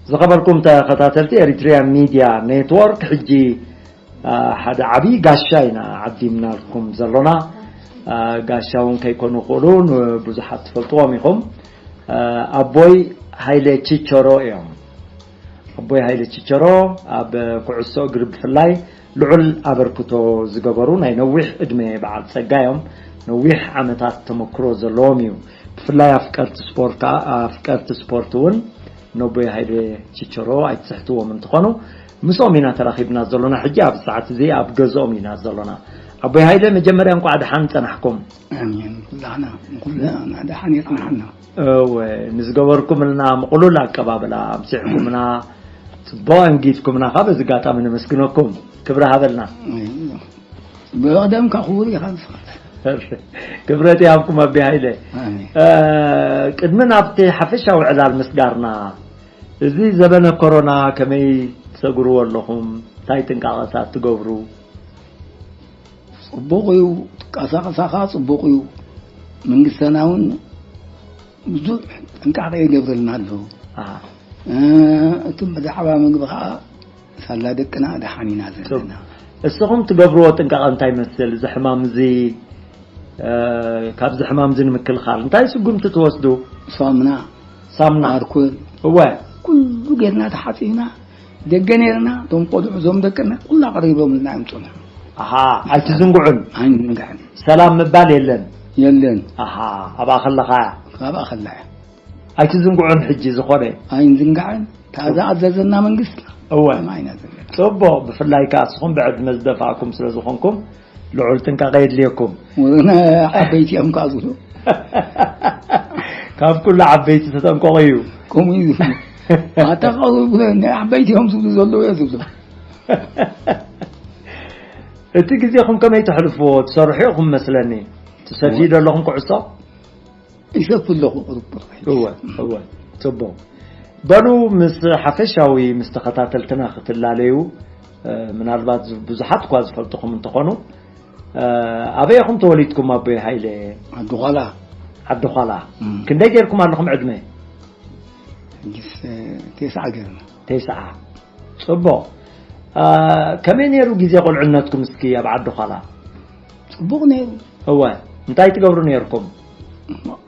ዝኸበርኩም ተኸታተልቲ ኤሪትሪያን ሚድያ ኔትወርክ፣ ሕጂ፣ አ፣ ሓደ ዓብዪ ጋሻ ኢና ዓዲምናልኩም ዘሎና። አ፣ ጋሻ እውን ከይኮኑ ይኽእሉ፣ ንብዙሓት ትፈልጥዎም ኢኹም። አ፣ ኣቦይ ሃይለ ቺቸሮ እዮም። ኣቦይ ሃይለ ቺቸሮ ኣብ ኩዕሶ እግሪ ብፍላይ ልዑል ኣበርክቶ ዝገበሩ ናይ ነዊሕ ዕድመ በዓል ጸጋ እዮም። ነዊሕ ዓመታት ተመክሮ ዘለዎም እዩ። ብፍላይ ኣፍቀርቲ ስፖርት ከኣ፣ ኣፍቀርቲ ስፖርት እውን ነቦይ ሃይለ ቺቸሮ ኣይትስሕትዎም እንትኾኑ፣ ምስኦም ኢና ተራኺብና ዘሎና። ሕጂ ኣብ ሰዓት እዚ ኣብ ገዝኦም ኢና ዘሎና። ኣቦይ ሃይለ፣ መጀመርያ እንቋዕ ደሓን ጸናሕኩም። ኣሜን። ኩላህና፣ ኩላህና ደሓን የጽንሓና። እወ፣ ንዝገበርኩምልና ምቕሉል ኣቀባብላ ኣምሲዕኩምና፣ ጽቡቕ ኣንጊድኩምና፣ ካብ እዚ ኣጋጣሚ ነመስግነኩም። ክብሪ ሃበልና። ብቐደምካ ክቡር ኢኻ ንስኻ። ክብረት ይሃብኩም ኣቢ ሃይለ። ኣሜን። እ፣ ቅድሚ ናብቲ ሓፈሻዊ ዕላል ምስጋርና፣ እዚ ዘበነ ኮሮና ከመይ ትሰግርዎ ኣለኹም? እንታይ ጥንቃቐታት ትገብሩ? ጽቡቕ እዩ፣ ትንቀሳቐሳኻ ጽቡቕ እዩ። መንግስትና እውን ብዙሕ ጥንቃቐ ይገብረልና ኣሎ። ኣሃ። እ፣ እቲ ብዛዕባ ምግቢ ኸዓ ሳላ ደቅና ደሓን ኢና ዘለና። ጽቡቕ። እስኹም ትገብርዎ ጥንቃቐ እንታይ ይመስል? እዚ ሕማም እዚ፣ እ፣ ካብዚ ሕማም እዚ ንምክልኻል እንታይ ስጉምቲ ትወስዱ? ሳሙና፣ ሳሙና። ኣልኮል። እወ። ኩሉ ጌርና ተሓጺብና፣ ደገ ኔርና፣ እቶም ቆልዑ እዞም ደቅና ኩሉ ኣቕሪቦምልና ይምጹና። ኣሃ፣ ኣይትዝንግዑን። ኣይንዝንግዕን። ሰላም ምባል የለን። የለን። ኣሃ፣ ኣብኣ ከለኻ እያ። ኣብኣ ከላ እያ። ኣይትዝንግዑን ሕጂ ዝኾነ። ኣይንዝንግዕን። እታ ዝኣዘዘና መንግስትና። እወ። ከማይ ኢና ዘለና። ጽቡቕ፣ ብፍላይ ከኣ እስኹም ብዕድመ ዝደፋእኩም ስለ ዝኾንኩም፣ ልዑል ጥንቃቐ የድልየኩም። ወዘና ዓበይቲ እዮም ከኣ ዝብሉ። ካብ ኩሉ ዓበይቲ ተጠንቀቑ እዩ። ከምኡ እዩ ዝብሉ። ኣታ ካብኡ ዝብሉ፣ ናይ ዓበይቲ እዮም ዝብሉ ዘለዉ እየ ዝብሉ። እቲ ግዜኹም ከመይ ተሕልፍዎ? ትሰርሑ ኢኹም መስለኒ። ትሰትዩ ዶ ኣለኹም ኩዕሶ? ይሰቱ ኣለኹ ቁሩብ ቁሩብ። እወ፣ እወ። ጽቡቕ። በሉ፣ ምስ ሓፈሻዊ ምስ ተኸታተልትና ክትላለዩ፣ እ፣ ምናልባት ዝ-፣ ብዙሓት እኳ ዝፈልጥኹም እንተኾኑ፣ እ፣ ኣበይ ኢኹም ተወሊድኩም ኣቦይ ሃይለ? ዓዲ ዃላ። ዓዲ ዃላ። እም። ክንደይ ጌርኩም ኣለኹም ዕድመ? ሕጂስ፣ እ፣ ተስዓ ጌርና። ተስዓ። ጽቡቕ። እ፣ ከመይ ነይሩ ግዜ ቁልዕነትኩም እስኪ ኣብ ዓዲ ዃላ? ጽቡቕ ነይሩ። እወ። እንታይ ትገብሩ ነይርኩም? ማ-፣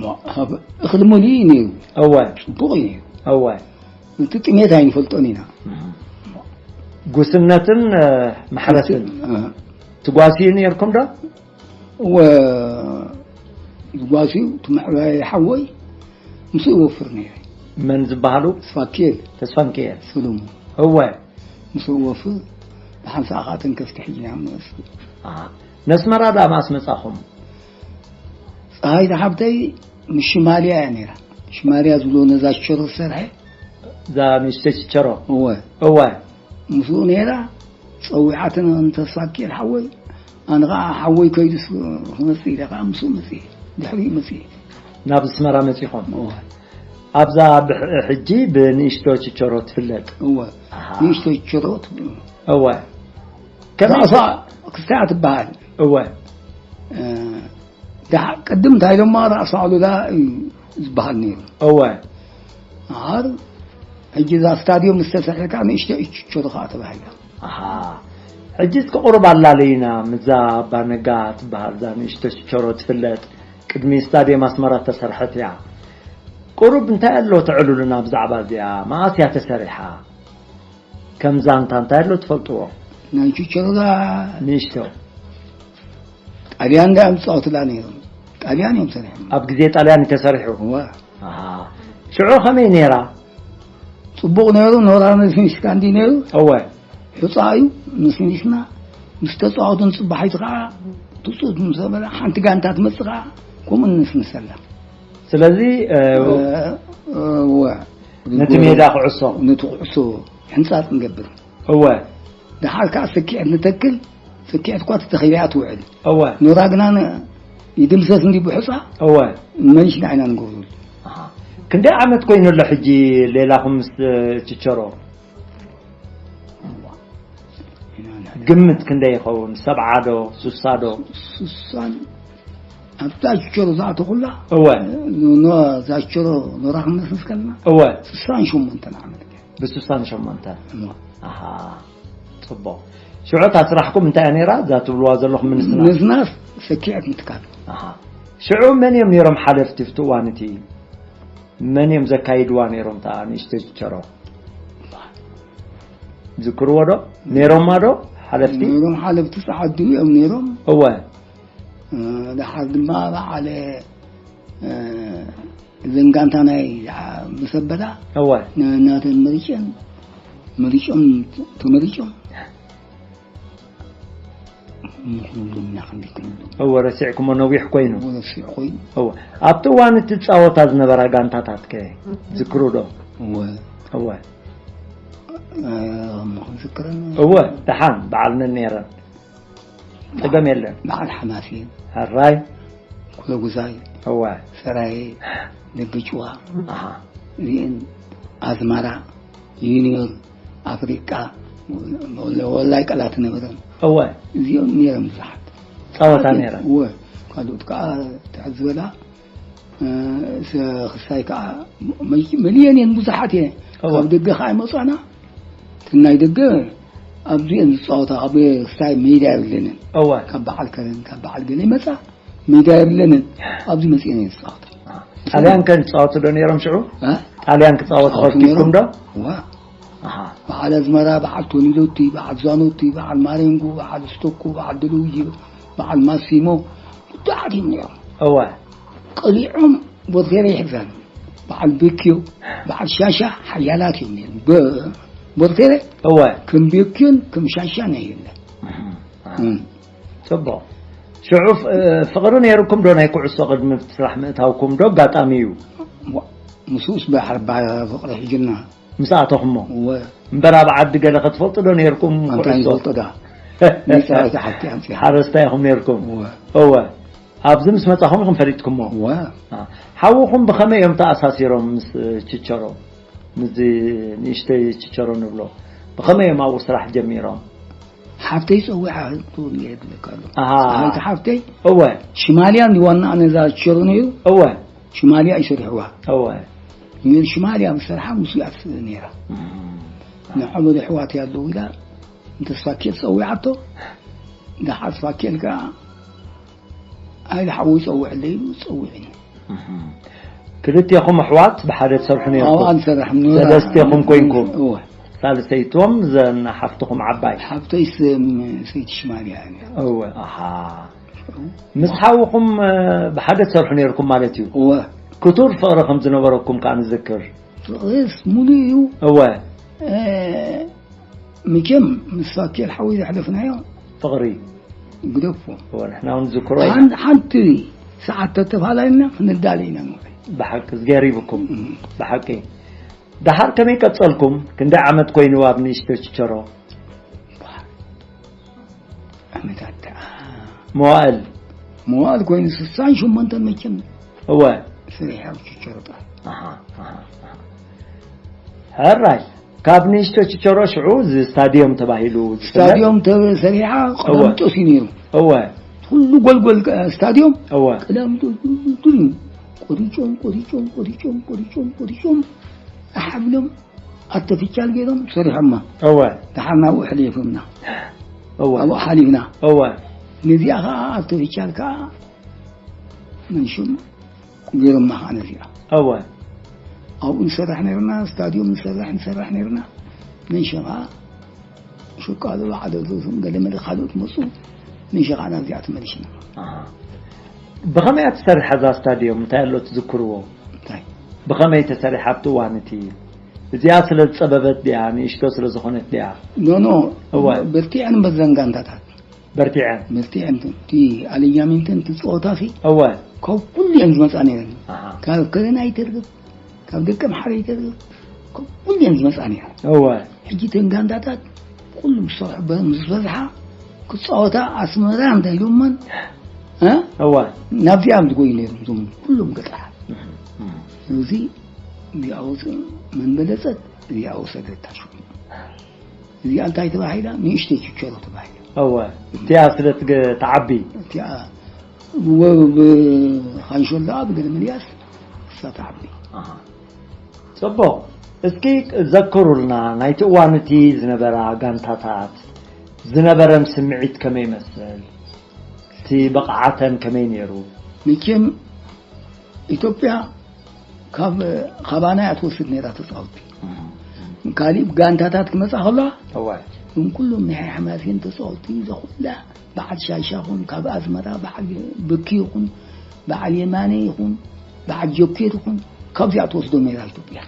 ማ-፣ እኽሊ ሙሉእ እዩ ነይሩ። እወ። ጽቡቕ እዩ ነይሩ። እወ። እቲ ጥሜት ኣይንፈልጦን ኢና። እም። ጉስነትን፣ እ፣ ማሕረስን። እ። ትጓስዩ ነይርኩም ዶ? እወ። ዝጓስዩ፣ እቲ መዕባይ ሓወይ ምስኡ ይወፍር ነይረ። መን ዝበሃሉ? ተስፋኪኤል። ተስፋንኪኤል። ሰሎሙን። እወ። ምስኡ ወፍር፣ ብሓንሳእ ኸዓ ተንከፍቲ ሒዝና መለስኩ። ኣሃ። ነስመራ ደኣ መኣስ መጻኹም? ጸሃይታ ሓብተይ ምስ ሽማልያ እያ ነይራ። ሽማልያ ዝብሎ ነዛ ችቸሮ ዝሰርሐ። እዛ ንእሽተይ ችቸሮ? እወ። እወ። ምስኡ ነይራ፣ ጸዊዓትን ንተስፋኪኤል ሓወይ፣ ኣነ ኸዓ ሓወይ ከይዱስ ክመጽእ ኢለ ኸዓ ምስኡ መጽእ። ድሕሪኡ መጽእ። ናብ ኣስመራ መጺኹም? እወ። ኣብዛ ብሕ-፣ ሕጂ ብንእሽቶ ችቸሮ ትፍለጥ? እወ። ኣሃ። ንእሽቶ ችቸሮ ትብሉ። እወ። ከመይ ራእሳ ክስታይ ትበሃል። እወ። እ፣ ደሓ-፣ ቅድም እንታይ ኢሎማ ራእሳ ኣሉላ እዩ ዝበሃል ነይሩ። እወ። ኣር ሕጂ እዛ ስታድዮም ዝተሰርሐ ከዓ ንእሽቶ ችቸሮ ከዓ ተባሂላ። ኣሃ። ሕጂ እስኪ ቁሩብ ኣላለይና፣ ምዛ ኣባ ነጋ ትበሃል እዛ ንእሽቶ ችቸሮ ትፍለጥ፣ ቅድሚ ስታድየም ኣስመራ ተሰርሐት እያ። ቁሩብ እንታይ ኣሎ ተዕሉልና ብዛዕባ እዚኣ? መኣስ እያ ተሰሪሓ? ከም ዛንታ እንታይ ኣሎ ትፈልጥዎ? ናይ ችቸሮዛ ንእሽቶ። ጣልያን ዳ ኣምጻኦትላ ነይሮም። ጣልያን እዮም ሰሪሖም። ኣብ ግዜ ጣልያን እዩ ተሰሪሑ? እወ። ኣሃ። ሽዑ ከመይ ነይራ? ጽቡቕ ነይሩ፣ ኖራ ነስኒስካ እንዲ ነይሩ። እወ። ሑጻ እዩ፣ ነስኒስና፣ ምስ ተጻወቱ ንጽባሒቱ ከኣ ትጹት ምስ በለ፣ ሓንቲ ጋንታ ትመጽእ ከኣ፣ ከምኡ ንስንሰላ። ስለዚ፣ እ፣ እ፣ እወ። ነቲ ሜዳ ኩዕሶ። ነቲ ኩዕሶ ሕንጻጽ ንገብር። እወ። ደሓር ከኣ ስኪዐት ንተክል፣ ስኪዐት እኳ ተተኺላ እያ ትውዕል። እወ። ኖራ ግና ን-፣ ይድምሰስ እንዲ ብሑጻ፣ እወ። መሊስና ኢና ንገብረሉ። ኣሃ። ክንደይ ዓመት ኮይኑ ኣሎ ሕጂ ሌላኹም ምስ ችቸሮ? ግምት ክንደይ ይኸውን? ሰብዓ ዶ፣ ሱሳ ዶ? ሱሳን ኣብታ ችቸሮ ዝኣተኹላ፣ እወ። ኖ፣ እዛ ችቸሮ ኖራ ክንነስንስ ከለና፣ እወ። ስሳን ሸሞንተን ዓመት ገይሩ። ብ ስሳን ሸሞንተን። እሞ። ኣሃ። ጽቡቕ። ሽዑ እታ ስራሕኩም እንታይ እያ ነይራ? እዛ ትብልዋ ዘለኹም ምንስናስ? ምንስናስ ሰኪዐት ምትካል። ኣሃ። ሽዑ መን እዮም ነይሮም ሓለፍቲ ኣብቲ እዋን እቲ? መን እዮም ዘካይድዋ ነይሮም እታ ንእሽተይ ችቸሮ? ዝክርዎ ዶ? ነይሮማ ዶ ሓለፍቲ? ነይሮም ሓለፍቲ ጸዓዱ እዮም ነይሮም። እወ። እ፣ ደሓር ድማ በዓል፣ እ፣ እዘን ጋንታ ናይ ምስ ኣበዳ እወ። ን-፣ ናተን መሪጨን፣ መሪጮም፣ ተመሪጮም። ምኽኑልና ክንዲ ክንዱ። እወ፣ ረሲዕኩሞ ነዊሕ ኮይኑ። እወ፣ ረሲዕ ኮይኑ። እወ። ኣብቲ እዋን እቲ ጻወታ ዝነበራ ጋንታታት ከ ዝክሩ ዶ? እወ። እወ። እ፣ እሞ ክንዝክረን። እወ፣ ደሓን በዓል ነን ነይረን። ጸገም የለን። በዓል ሓማሴን። ሕራይ። ኩለጉዛይ። እወ። ሰራየ። ደገጭዋ። ኣሃ። እዚአን ኣዝማራ፣ ዩኒዮን፣ ኣፍሪቃ፣ ወላይ ቀላት ነበረን። እወ። እዚኦም ነይረን ብዙሓት። ጸወታ ካልኦት ነይረን። እወ። ካልኦት ከዓ ትሕት ዝበላ፣ እ፣ ሰ-፣ ክሳይ ከዓ መ-፣ መሊየን እየን ብዙሓት እየን። እወ። ካብ ደገ ከዓ ይመጻና። እቲ ናይ ደገ ኣብዚአን ዝጻወታ ኣብ ክሳይ ሜዳ የብለንን። እወ። ካብ በዓል ከረን፣ ካብ በዓል ገለ ይመጻ። ሜዳ የብለንን። ኣብዚ መጺኤን እየን ዝጻወታ። ጣልያን ከ ዝጻወቱ ዶ ነይሮም ሽዑ? እ? ጣልያን ክጻወቱ ይጻወቱ ከፊትኩም ዶ? ነይሮም። ዋ። ኣሃ። በዓል ኣዝመራ፣ በዓል ቶኒዶቲ፣ በዓል ዛኖቲ፣ በዓል ማሬንጉ፣ በዓል ስቶኮ፣ በዓል ደሉውጂ፣ በዓል ማሲሞ፣ ብዙሓት እዮም ነይሮም። እወ። ቀሊዖም ቦርቴሬ ይሕዛን። በዓል ቤኪዮ፣ በዓል ሻሻ ሓያላት እዮም ነይሮም። በ-፣ ቦርቴሬ እወ። ከም ቤኪዮን ከም ሻሻን ኣይብለን። እም። እም። ጽቡቕ። ሽዑ ፍ-፣ ፍቕሪ ነይርኩም ዶ ናይ ኩዕሶ ቅድሚ እቲ ስራሕ ምእታውኩም ዶ ኣጋጣሚ እዩ? ዋ-፣ ምስኡስ ባሕር ባ-፣ ፍቕሪ ሒዙና። ምስ ኣተኹሞ? እወ። እምበር ኣብ ዓዲ ገለ ክትፈልጡ ዶ ነይርኩም ኣንታ ኩዕሶ? ይፈልጦ ዳ? መጻወቲ ሓቂ ኣምጺኣ። ሓረስታይ ኢኹም ነይርኩም? እወ። እወ። ኣብዚ ምስ መጻኹም ኢኹም ፈሊጥኩሞ? እወ። አ፣ ሓውኹም ብኸመይ እዮም ተኣሳሲሮም ምስ ችቸሮ? ምስዚ ንእሽተይ ችቸሮ ንብሎ። ብኸመይ እዮም ኣብኡ ስራሕ ጀሚሮም? ሓፍተይ ጸዊዓ ትብል እየ ዝብለካ ኣለኹ። ኣሃ። ፀሃይቲ ሓፍተይ እወ። ሽማልያ እንዲ ዋና ነዛ ችቸሮ ነይሩ። እወ። ሽማልያ እዩ ሰሪሕዋ። እወ። ግን ሽማልያ ምስ ሰርሓ ምስ እያ ትስእ ነይራ። እም። ንሐመድ ኣሕዋት እያ ኣለዉ ኢላ እንተ ስፋኬል ጸዊዓቶ፣ ደሓር ስፋኬል ከኣ ኣይደ ሓወይ ጸውዕለይ ኢሉ ጸዊዕኒ። እም። ክልቴኹም ኣሕዋት ብሓደ ትሰርሑ ነይርኩም? ኣብኣ ንሰርሕ ነይራ። ሰለስቴኹም ኮይንኩም? እወ። ሳልሰይቶም ዘን ሓፍትኹም ዓባይ? ሓፍተይ ሰ-፣ ሰይቲ ሽማልያ እያ ነይራ። እወ፣ ኣሃ። ምስ ሓውኹም፣ እ፣ ብሓደ ትሰርሑ ነይርኩም ማለት እዩ? እወ። ክቱር ፍቕሪ ከም ዝነበረኩም ከኣ ንዝክር። ፍቕሪስ ሙሉእ እዩ። እወ። እ፣ መቸም ምስ ፋኬል ሓወይ ዘሕለፍናዮ ፍቕሪ። ግደፎ። እወ፣ ንሕና እውን ንዝክሮ ኢና። ሓን-፣ ሓንቲ ሰዓት ተተፈላለና ክንዳለ ኢና ንውዕል። ብሓቂ፣ እዝግሄር ይብኩም። እም። ብሓቂ። ደሓር ከመይ ቀጸልኩም? ክንደይ ዓመት ኮይኑ ኣብ ንእሽቶ ችቸሮ? ዓመታት ደኣ። መዋእል? መዋእል ኮይኑ ስሳን ሸሞንተን መቸም። እወ። ስሪሕ ኣብ ችቸሮ ጥራይ። ኣሃ፣ ኣሃ፣ ኣሃ። ሕራይ፣ ካብ ንእሽቶ ችቸሮ ሽዑ እዚ ስታድዮም ተባሂሉ ዝፍለጥ? ስታድዮም ተሰሪሓ እወ። ቀዳምጦስ እዩ ነይሩ። እወ። ኩሉ ጎልጎል፣ እ፣ ስታድዮም እወ። ቀዳምጦስ እዩ። ቆሪጮም፣ ቆሪጮም፣ ቆሪጮም፣ ቆሪጮም፣ ቆሪጮም ኣሓብሎም ኣርተፊሻል ገይሮም ሰሪሖማ። እወ። ደሓር ናብኡ ሕሊፍና። እወ። ኣብኡ ሓሊፍና። እወ። ነዚኣ ኸዓ ኣርተፊሻል ከኣ መንሽም ገይሮማ ኸዓ ነዚኣ። እወ። ኣብኡ ንሰርሕ ነይርና፣ ስታድዮም ንሰርሕ፣ ንሰርሕ ነይርና። መንሸ ኸዓ ሸቃሎ ዓደዶትን ገለ መለ ካልኦት መጹ። መንሸ ኸዓ ናብዚኣ ተመሊሽና። ኣሃ። ብኸመይ እያ ተሰሪሓ እዛ ስታድዮም? እንታይ ኣሎ ትዝክርዎ? እንታይ? ብኸመይ ተሰሪሓ ኣብቲ እዋን እቲ? እዚኣ ስለ ዝጸበበት ድያ? ንእሽቶ ስለ ዝኾነት ድያ? ኖ፣ ኖ። እወ። በርቲዐን በዘን ጋንታታት። በርቲዐን? በርቲዐን። እቲ ኣሊኛሚንተን እቲ ጸወታ ሲ እወ። ካብ ኩሉ እየን ዝመጻ ነይረን። ኣሃ። ካብ ከረን ኣይተርፍ፣ ካብ ደቀ ምሓረ ኣይተርፍ፣ ካብ ኩሉ እየን ዝመጻ ነይረን። እወ። ሕጂ እተን ጋንታታት ኩሉ ምስ ሰርሑ በ-፣ ምስ በዝሓ ክጻወታ ኣስመራ እንታይ ኢሎመን? እ? እወ። ናብዚኣ እዮም ዝጎዩ ነይሮም እዞም ኩሎም ገጠራት። እም፣ እም። ስለዚ እዚኣ ወፅእ መን በለፀት፣ እዚኣ ወሰደታ ሽሙ። እዚኣ እንታይ ተባሂላ? ንእሽተይ ችቸሮ ተባሂላ። እወ። እቲኣ ስለ ትገ-፣ ትዓቢ። እቲኣ ብሓንሾላ ብገለ ምልያስ ክሳተዓብኒ። ጽቡቕ። እስኪ ዘክሩልና ናይቲ እዋን እቲ ዝነበራ ጋንታታት ዝነበረን ስምዒት ከመይ ይመስል? እቲ ብቕዓተን ከመይ ነይሩ? መቸም ኢትዮጵያ ካብ ካባና እያ ትወስድ ነይራ ተፃወቲ። ካሊእ ጋንታታት ክመፃ ከለዋ እዋ ግን ኩሎም ናይ ሓማሴን ተፃወቲ ዘኹላ በዓል ሻሻኹን ካብ ኣዝመራ በዓል ብኪ ይኹን በዓል የማነ ይኹን በዓል ጆኬት ይኹን ካብዚኣ ትወስዶ ነይራ ኢትዮጵያ።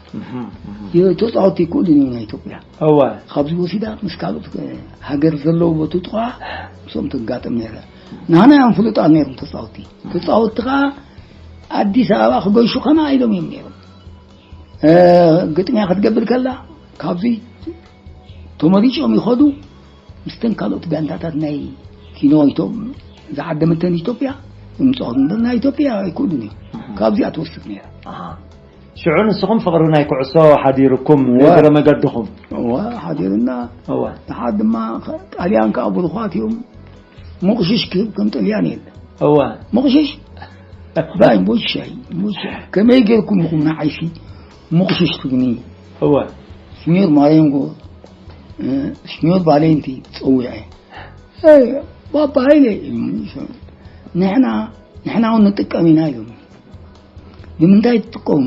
ተፃወቲ ይክእሉ እዮም ናይ ኢትዮጵያ። እዋ ካብዚ ወሲዳ ምስ ካልኦት ሃገር ዘለዉ በትጥቋ ምስኦም ትጋጥም ነይራ። ንሕና እዮም ፍሉጣት ነይሮም ተፃወቲ። ተፃወቲ ከዓ ኣዲስ ኣበባ ክገሹ ከማ ኢሎም እዮም ነይሮም። ግጥሚያ ክትገብር ከላ ካብዚ ተመሪጮም ይኸዱ። ምስተን ካልኦት ጋንታታት ናይ ኪኖ ኢቶም ዝዓደመተን ኢትዮጵያ ይምፅኦም እምበር ናይ ኢትዮጵያ ኣይክእሉን እዮም። ካብዚኣ ትወስድ ነይራ። ሽዑ ንስኹም ፍቕሪ ናይ ኩዕሶ ሓዲርኩም ንእግረ መገድኹም። እዋ ሓዲርና። እዋ ድሓር ድማ ጣልያን ከዓ ብሩኻት እዮም። ሞቕሽሽ ክህብ ከም ጥልያን የለ። እዋ ሞቕሽሽ ባይ ሞሻይ ሞሻ ከመይ ጌርኩም ኢኹም ንዓይሲ ሞቕሽሽ ትብኒ? እዋ ሲኞር ማሬንጎ ሲኞር ቫሌንቲ ፀዊዐ ባባ ሃይለ ንሕና ንሕና እውን ንጥቀም ኢና ኢሎም። ንምንታይ ትጥቀሙ?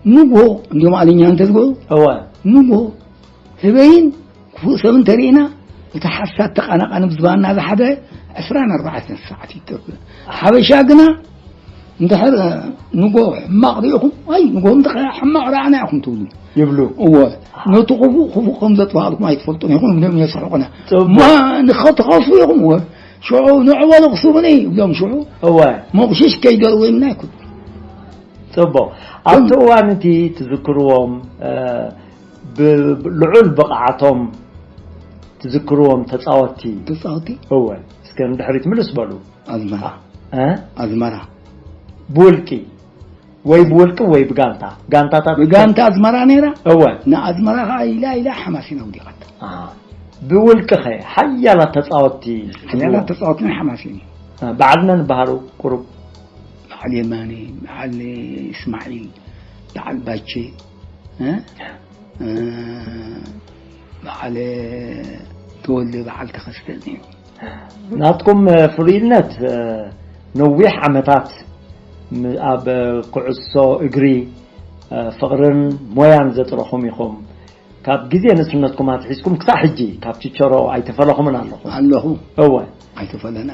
ንግሆ እንዲም ኣልኛ እንተዝጎ እዋ ንግሆ ህበይን ክፉእ ሰብ እንተርኢና እቲ ሓሳት ተቐናቐንብ ዝባና ዝሓደ ዕስራን ኣርባዕተን ሰዓት ይጠብእ። ሓበሻ ግና እንድሕር ንጎ ሕማቕ ሪኢኹም ኣይ ንጎ እንተ ሕማቕ ረኣና ኢኹም ትብሉ። ይብሉ እወ ነቲ ክፉእ ክፉእ ከም ዘጥፋእልኩም ኣይትፈልጡን ኢኹም ብሎም የስሕቑና። ጽቡቕ። ማ ንኸትኸሱ ኢኹም እወ ሽዑ ንዕወሉ ክስቡኒ ይብሎም ሽዑ እወ ሞቕሽሽ ከይደርወይምና ይኩን ጽቡቕ ኣብቲ እዋን እቲ ትዝክርዎም እ፣ ብ- ልዑል ብቕዓቶም ትዝክርዎም ተጻወትቲ ተጻወቲ እወ እስከ ንድሕሪት ምልስ በሉ ኣዝመራ እ? ኣዝመራ ብውልቂ ወይ ብውልቂ ወይ ብጋንታ ጋንታታት ብጋንታ ኣዝመራ ነይራ እወ ንኣዝመራ ከዓ ኢላ ኢላ ሓማሲና ውዲቓት አ፣ ብውልቂ ኸ ሓያላት ተጻወትቲ ሓያላት ተጻወትና ሓማሲን እዩ እ፣ በዓልና ንበሃሉ ቁሩብ በዓል የማነ በዓል እስማዒል በዓል ባቼ እ? እ፣ በዓል ተወልደ በዓል ተኸስተ ነይሩ ናትኩም ፍሉይነት ነዊሕ ዓመታት ኣብ ኩዕሶ እግሪ ፍቕርን ሞያን ዘጥረኹም ኢኹም። ካብ ግዜ ንእስነትኩም ኣትሒዝኩም ክሳዕ ሕጂ ካብ ችቸሮ ኣይተፈለኹምን ኣለኹም። ኣለኹ እወ ኣይተፈለና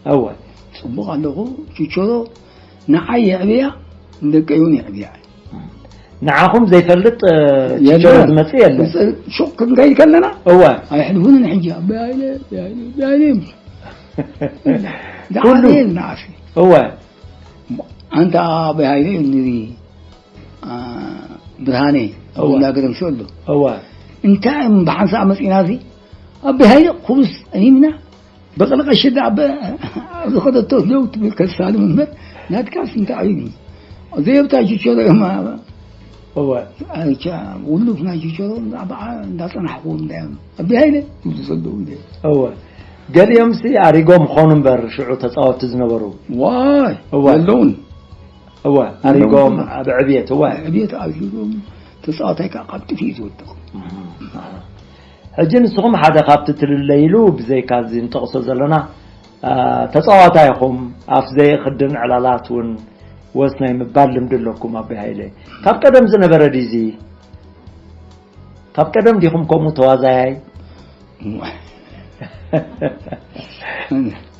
እወ ፅቡቕ ኣለኹ ችቸሮ ንዓይ የዕብያ ንደቀይ እውን የዕብያ ንዓኹም ዘይፈልጥ ችቸሮ ዝመጽእ የለን። ሹቕ ክንከይድ ከለና እወ ኣይሕልፉንን ሕጂ ኣበይ ሃይለ ኣበይ ሃይለ ኣበይ ሃይለ እዮም ኩሉ ዝዓበየ ንዓሲ እወ ኣንታ ኣበይ ሃይለ እዩ ንዚ ብርሃነ እወ። ኣቡላ ገረምሾ ኣሎ እወ እንታይ እዮም ብሓንሳእ መፂና እዚ ኣበይ ሃይለ ኩሉስ እኒምና በቐለ ቀሺ ዳ ኣብ ኣብ ዝኸደቶ ደው ትብል ከሳልም እምበር ናትካስ እንታይ እዩ ዘይብታ ችቸሮ እዮም እወ ኣይቻ ውሉፍ ናይ ችቸሮ እንዳፀናሕክዎም እንዳዮም ኣበይ ሃይለ ይብሉ ዘለዉ ኢለ እወ ገሊኦምሲ ኣሪጎም ኾኑ እምበር ሽዑ ተፃወትቲ ዝነበሩ ዋይ እወ። ኣለውን እወ ኣሪጎም እወ። ኣብ ዕብየት እወ ዕብየት ኣሪጎም ተፃዋታይ ከዓ ካብ ጥፊ እዩ ዝወድቕ ሕጂ ንስኹም ሓደ ካብቲ ትልለይሉ ብዘይካ እዚ ንጠቕሶ ዘለና አ፣ ተፃዋታይ ኢኹም ኣፍ ዘይኽድን ዕላላት እውን ወስ ናይ ምባል ልምዲ ኣለኩም ኣቦይ ሃይለ ካብ ቀደም ዝነበረ ድዚ ካብ ቀደም ዲኹም ከምኡ ተዋዛያይ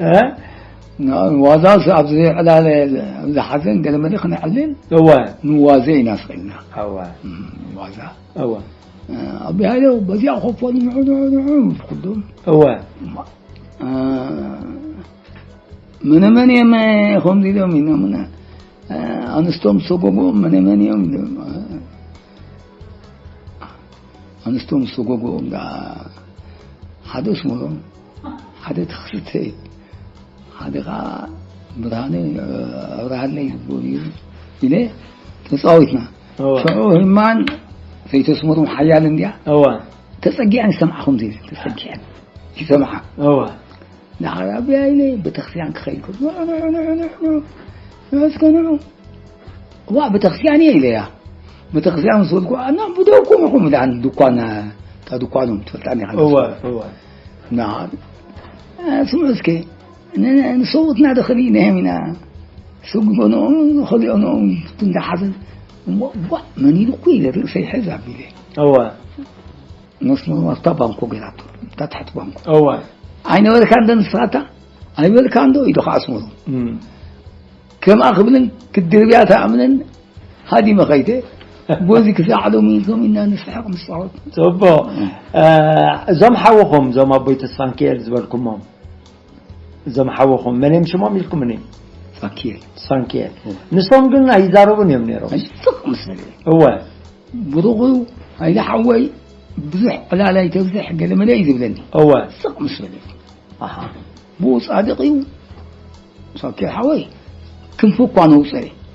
እ? ዋዛስ ኣብዚ ዕላለ ኣብዚ ሓዘን ገለ መለ ክነዕልል እወ ንዋዘ ኢና ስኽእልና እወ ዋዛ እወ ኣብ ሃይለ በዚኣ ኮፎ ንዑ ንዑ ንዑ ኩሎም እወ መነ መን እዮም ከምዚ ኢሎም ኢና ምና ኣንስቶም ሰጎጎ መነ መን እዮም ኢሎም ኣንስቶም ሰጎጎ እንዳ ሓደ ስሞሮም ሓደ ተኽስተ ሓደ ከዓ ብርሃነ ኣብርሃለይ ዝበሉ ኢለ ተፃዊትና እወ ሽዑ ህማን ዘይተስመሮም ሓያል እንዲያ እወ ተፀጊዐን ይሰምዓ ከምዚ ተፀጊዐን ይሰምዓ እወ ንዓረብያ ኢለ ቤተክርስትያን ክኸይድ ከሎ፣ "ንዑ፣ ንዑ፣ ንዑ፣ ንዑ፣ ንዑ፣ እስከ ንዑ። እዋ፣ ቤተክርስትያን እየ" ኢለያ። ቤተክርስትያን ምስ በልኩ፣ "ኣና ብደውኩም ኢኹም" ኢላ፣ ድኳን፣ እታ ድኳኖም ትፈልጣኒ ኢኻ። እወ፣ እወ። እና፣ "ስምዑ እስከ፣ ን-፣ ንሰውትና ዶ ክልኢናዮም ኢና? ስጉመኖም ክልኦኖም እንዳሓዘን፣ እሞ፣ ዋ፣ መን ኢሉ እኮ ኢለ ርእሰይ ሕዝ ኣቢለ። እወ። ነስመ ኣብታ ባንኮ ገይራቶ፣ እታ ትሕቲ ባንኮ። እወ። ኣይነበርካን ዶ ንስኻታ? ኣይበልካን ዶ?" ኢሉ ከዓ ኣስመሮም። እም። ከምኣ ክብልን ክድርብያ ተኣምነን ሃዲመ ኸይደ። ቦዚ ክሳዕ ሎሚ ኢልኩም ኢና ንስሕቕ ንጻወት። ጽቡቕ። እም። እ፣ እዞም ሓውኹም፣ እዞም ኣቦይ ተስፋንኪኤል ዝበልኩሞም፣ እዞም ሓውኹም፣ መን እዮም ሽሞም ኢልኩምኒ? ተስፋንኪኤል። ተስፋንኪኤል። እም። ንሶም ግን ኣይዛረቡን እዮም ነይሮም። ስቕ ምስ በለ። እወ። ብሩኽ እዩ፣ ሃይለ ሓወይ፣ ብዙሕ ዕላል ኣይተብዝሕ፣ ገለመለ እዩ ዝብለኒ። እወ። ስቕ ምስ በለ። ኣሃ። ብኡ ጻድቕ እዩ። ሳኪር ሓወይ፣ ክንፊ እኳ ነውጸ።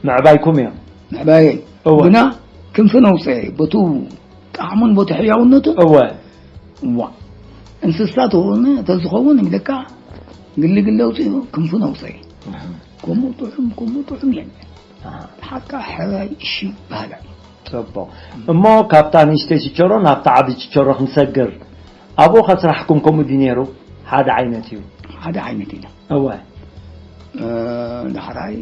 ምዕባይኩም እዮም። ምዕባየይ። እወ። ግና ክንፊ ነውጸ። በቱ ጣዕሙን በቱ ሕያውነቱ። እወ። እዋ። እንስሳ ተኾነ፣ ተዝኸውን፣ ይብለካ፣ ግልግል ለውጺ ክንፊ ነውጸ። እህ። ከምኡ ጥዑም፣ ከምኡ ጥዑም የለ። ኣሃ። ሓቃ ሕራይ እሺ በሃላይ። ጽቡቕ። እሞ ካብታ ንእሽተይ ችቸሮ ናብታ ዓቢ ችቸሮ ክንሰግር። ኣብኡ ከ ስራሕኩም ከምኡ ድዩ ነይሩ? ሓደ ዓይነት እዩ። ሓደ ዓይነት ኢና። እወ። እ፣ ዳሕራይ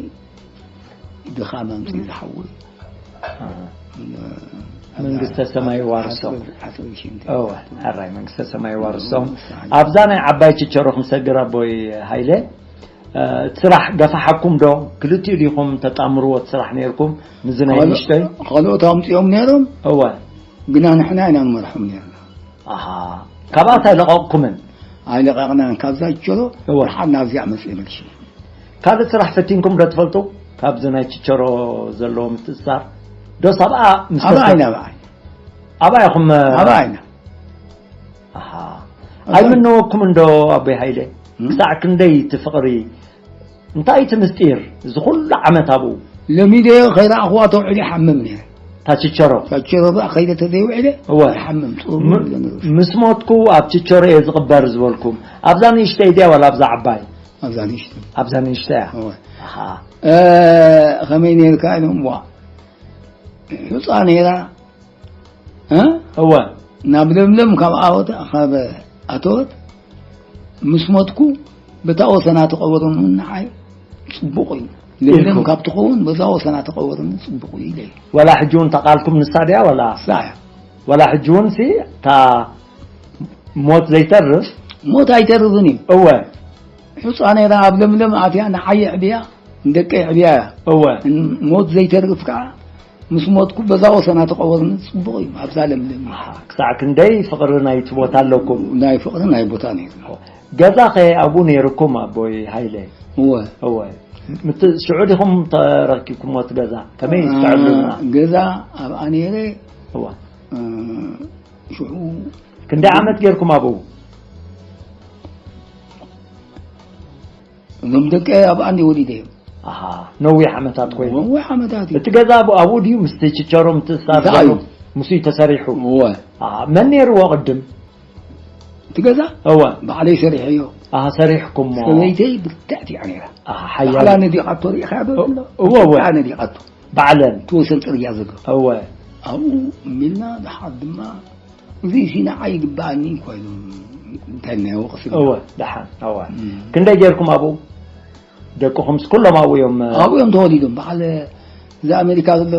ድኻም ኣምፅኡ ዝሓውር። ኣሃ። እ፣ መንግስተ ሰማይ ዋርሶም። ሓፀቢ፣ ሓፀቢ ሽንቲ። እወ፣ ሕራይ መንግስተ ሰማይ ዋርሶም። እወ፣ ኣብዛ ናይ ዓባይ ችቸሮ ክንሰግር ኣቦይ ሃይለ፣ እ፣ እቲ ስራሕ ገፋሓኩም ዶ? ክልቲኡ ዲኹም ተጣምርዎ እቲ ስራሕ ነይርኩም? ምስዚ ናይ ካልኦ-፣ ንእሽተይ? ካልኦት ኣምፅኦም ነይሮም። እወ። ግና ንሕና ኢና ንመርሖም ነይርና። ኣሃ። ካብኣ ኣይለቐቕኩምን? ኣይለቐቕናን። ካብዛ ችቸሮ እወ። ደሓር ናብዚኣ መፅእ መልሲ። ካልእ ስራሕ ፈቲንኩም ዶ ትፈልጡ? ካብዚ ናይ ችቸሮ ዘለዎ ምትእስሳር? ዶስ ኣብኣ ምስ ኣባይ ተሰ-፣ ናባይ። ኣብኣ ኢኹም፣ ኣባይ ኢና። ኣሃ። ኣባይ። ኣይምነወኩም እንዶ ኣቦይ ሃይለ? እም? ክሳዕ ክንደይ እቲ ፍቕሪ እንታይ እቲ ምስጢር? እዚ ኩሉ ዓመት ኣብኡ? ለሚደዮ ከይረኣኽዋ ተውዒለ ይሓምም ነይረ። እታ ችቸሮ? እታ ችቸሮ ብኣ ከይደ ተዘይውዒለ እወ። ይሓምም። ጽሩብ ም-፣ ይብለኒ። ምስ ሞትኩ ኣብ ችቸሮ እየ ዝቕበር ዝበልኩም። ኣብዛ ንእሽተይ ድያ ዋላ ኣብዛ ዓባይ? ኣብዛ ንእሽተይ። ኣብዛ ንእሽተይ እያ? እወ። ኣሃ። እ፣ ከመይ ነይርካ ኢሎም፣ ዋ። ሑጻ ነይራ። እ? እወ። ናብ ለምለም ካብ ኣወት-፣ ካብ ኣተወት፣ ምስ ሞትኩ በታ ወሰና ተቐበሩኒ፣ ንዓይ ጽቡቕ እዩ። ለምለም ኢልኩም። ካብ ትኸውን በዛ ወሰና ተቐበሩኒ፣ ጽቡቕ እዩ ኢለ። ዋላ ሕጂ እውን እታ ቃልኩም ንሳ ድያ ዋላ? ንሳ እያ። ዋላ ሕጂ እውን ሲ እታ ሞት ዘይተርፍ? ሞት ኣይተርፍን እዩ። እወ። ሑጻ ነይራ ኣብ ለምለም ኣትያ ንዓይ የዕብያ፣ ንደቀይ የዕብያ እያ። እወ። ን-፣ ሞት ዘይተርፍ ከዓ ምስ ሞትኩ በዛ ወሰና ተቐበርኒ ጽቡቕ እዩ፣ ኣብዛ ለምለም። ኣሃ፣ ክሳዕ ክንደይ ፍቕሪ ናይቲ ቦታ ኣለኩም? ናይ ፍቕሪ ናይ ቦታ ነይሩ። ገዛኸ ኣብኡ ነይርኩም ኣቦይ ሃይለ? እወ። እወ። ምት-፣ ሽዑ ዲኹም ተረኪብኩሞ እቲ ገዛ? ከመይ አ፣ ትዕልሉና? ገዛ ኣብኣ ነይረ። እወ። እ፣ ሽዑ ክንደይ ዓመት ጌርኩም ኣብኡ? እዞም ደቀ ኣብኣ እንዲ ወሊደ እዮም። ኣሃ፣ ነዊሕ ዓመታት ኮይኑ። ነዊሕ ዓመታት እዩ። እቲ ገዛ ኣብኡ፣ ኣብኡ ድዩ ምስቲ ችቸሮ ምትእስሳር እንታይ ዘሎ? እዩ? ምስኡ ተሰሪሑ? እወ። ኣሃ፣ መን ነይርዎ ቅድም? እቲ ገዛ? እወ። ባዕለይ ሰሪሐዮ። ኣሃ፣ ሰሪሕኩሞ። ሰበይተይ ብርትዕቲ እያ ነይራ። ኣሃ፣ ሓያል። ባዕላ ነዲቓቶ ሪኢኻያ ዶ? እወ፣ ዘሎ? እወ፣ እወ። ባዕላ ነዲቓቶ። ባዕለን? እቲ ወሰን ጽርግያ ዘሎ። እወ። ኣብኡ ሚልና፣ ደሓር ድማ፣ እዚ ሲ ንዓይ ይግባኣኒ እኮ ኢሎም፣ እንታይ ናይ ወቕሲ እወ፣ ደሓን፣ እወ። እም። ክንደይ ጌርኩም ኣብኡ? ደቅኹምስ ኩሎም ኣብኡ እዮም? ኣብኡ እዮም ተወሊዶም። በዓል እዚ ኣሜሪካ ዘሎ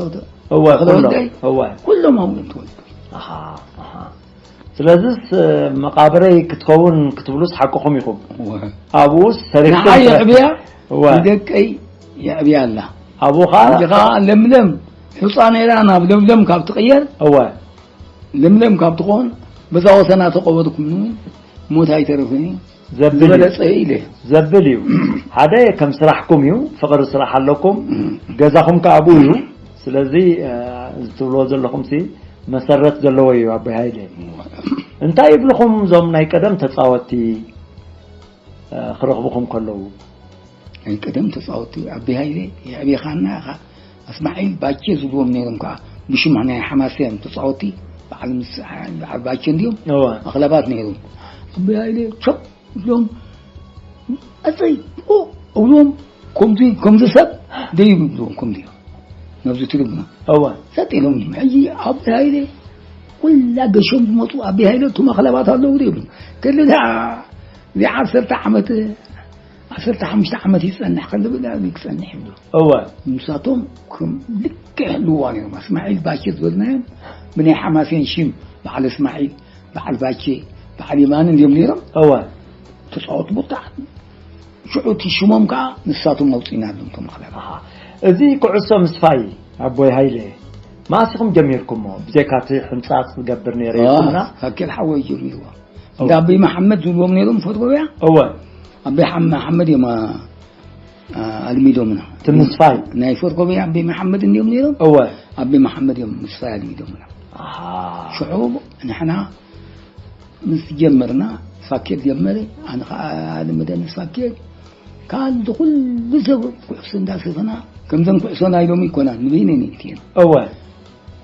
እወ፣ ተኽለ ኩሎም፣ ወልዳይ፣ እወ። ኩሎም ኣብኡ እዮም ተወሊዶም። ኣሃ፣ ኣሃ። ስለዚስ፣ መቓብረይ ክትከውን ክትብሉስ ሓቅኹም ኢኹም። እወ። ኣብኡስ ሰሪሕኩም ንዓይ ትረ-፣ የዕብያ፣ እወ። ንደቀይ የዕብያ ኣላ። ኣብኡ ኸዓ እንዲኻ ለምለም ሑጻ ነይራ ናብ ለምለም ካብ ትቕየር፣ እወ። ለምለም ካብ ትኾን በዛ ወሰና ተቐበርኩም፣ ሞት ኣይተርፍን እዩ። ዘብል እዩ። ዝበለጸ እዩ ኢለ። ዘብል እዩ። ሓደ ከም ስራሕኩም እዩ፣ ፍቕሪ ስራሕ ኣለኩም፣ እም። ገዛኹም ከኣ ኣብኡ እዩ። ስለዚ፣ እ፣ እዚ ትብልዎ ዘለኹም ሲ መሰረት ዘለዎ እዩ፣ ኣቦይ ሃይለ። እንታይ ይብልኹም እዞም ናይ ቀደም ተጻወትቲ፣ እ፣ ክረኽብኹም ከለዉ? ናይ ቀደም ተጻወትቲ፣ ኣቦይ ሃይለ፣ የዕቤኻና ኢኻ። እስማዒል ባቼ ዝብልዎም ነይሮም ከኣ፣ ብሽም ናይ ሓማሴን ተጻወትቲ፣ በዓል ምስ-፣ በዓል ባቼ እንድዮም፣ እወ። ኣኽላባት ነይሮም። ኣቦይ ሃይለ፣ ቸብ ኢሎም፣ ኣፀይ እብሎም ከምዚ ከምዚ ሰብ ደይብሎም ከምዚ እዮም። ናብዚ ትርጉም እወ። ሰጥ ኢሎም ሕጂ ኣብ ሃይለ ኩላ ገሾም ዝመፁ ኣብ ሃይለ እቶም ኣኽለባት ኣለዉ ይብሉ። ከለዳ እዚ ዓሰርተ ዓመት ዓሰርተ ሓሙሽተ ዓመት ይጸንሕ ከለብላ ክጸንሕ ይብሉ። እወ። ንሳቶም ከም ልክዕ ህልዋ ነይሮም። እስማዒል ባቸ ዝበልናዮም ብናይ ሓማሴን ሽም በዓል እስማዒል፣ በዓል ባቸ፣ በዓል የማነ እንዲዮም ነይሮም። እወ። ተጻወቱ ብጣዕ ሽዑ እቲ ሽሞም ከዓ ንሳቶም ኣውፂእናሎም ቶም ኣኽላብ። ኣሃ። እዚ ኩዕሶ ምስፋይ ኣቦይ ሃይለ መኣስ ኢኹም ጀሚርኩሞ? ብዘይካ እቲ ሕንጻጽ ዝገብር ነይረ ይኹንና። ሳኬል ሓወይ ጀሚርዎ። እወ። እንዳ ኣበይ መሓመድ ዝብልዎም ነይሮም ፈርጎብያ። እወ። ኣበይ ሓም-፣ መሓመድ እዮም፣ ኣ-፣ ኣ-፣ ኣልሚዶምና። እቲ ምስፋይ። ናይ ፈርጎብያ ኣበይ መሓመድ እንዲዮም ነይሮም። እወ። ኣበይ መሓመድ እዮም ምስፋይ ኣልሚዶምና። ኣሃ። ሽዑ ንሕና ምስ ጀመርና ሳኬት ጀመረ። ኣነ ኸዓ ልምደኒ ሳኬት። ካልእ ኩሉ ሰብ ኩዕሶ እንዳሰፈና፣ ከምዘን ኩዕሶ ናይ ሎሚ ይኮና፣ ንበይነን እየን እቲኤን። እወ።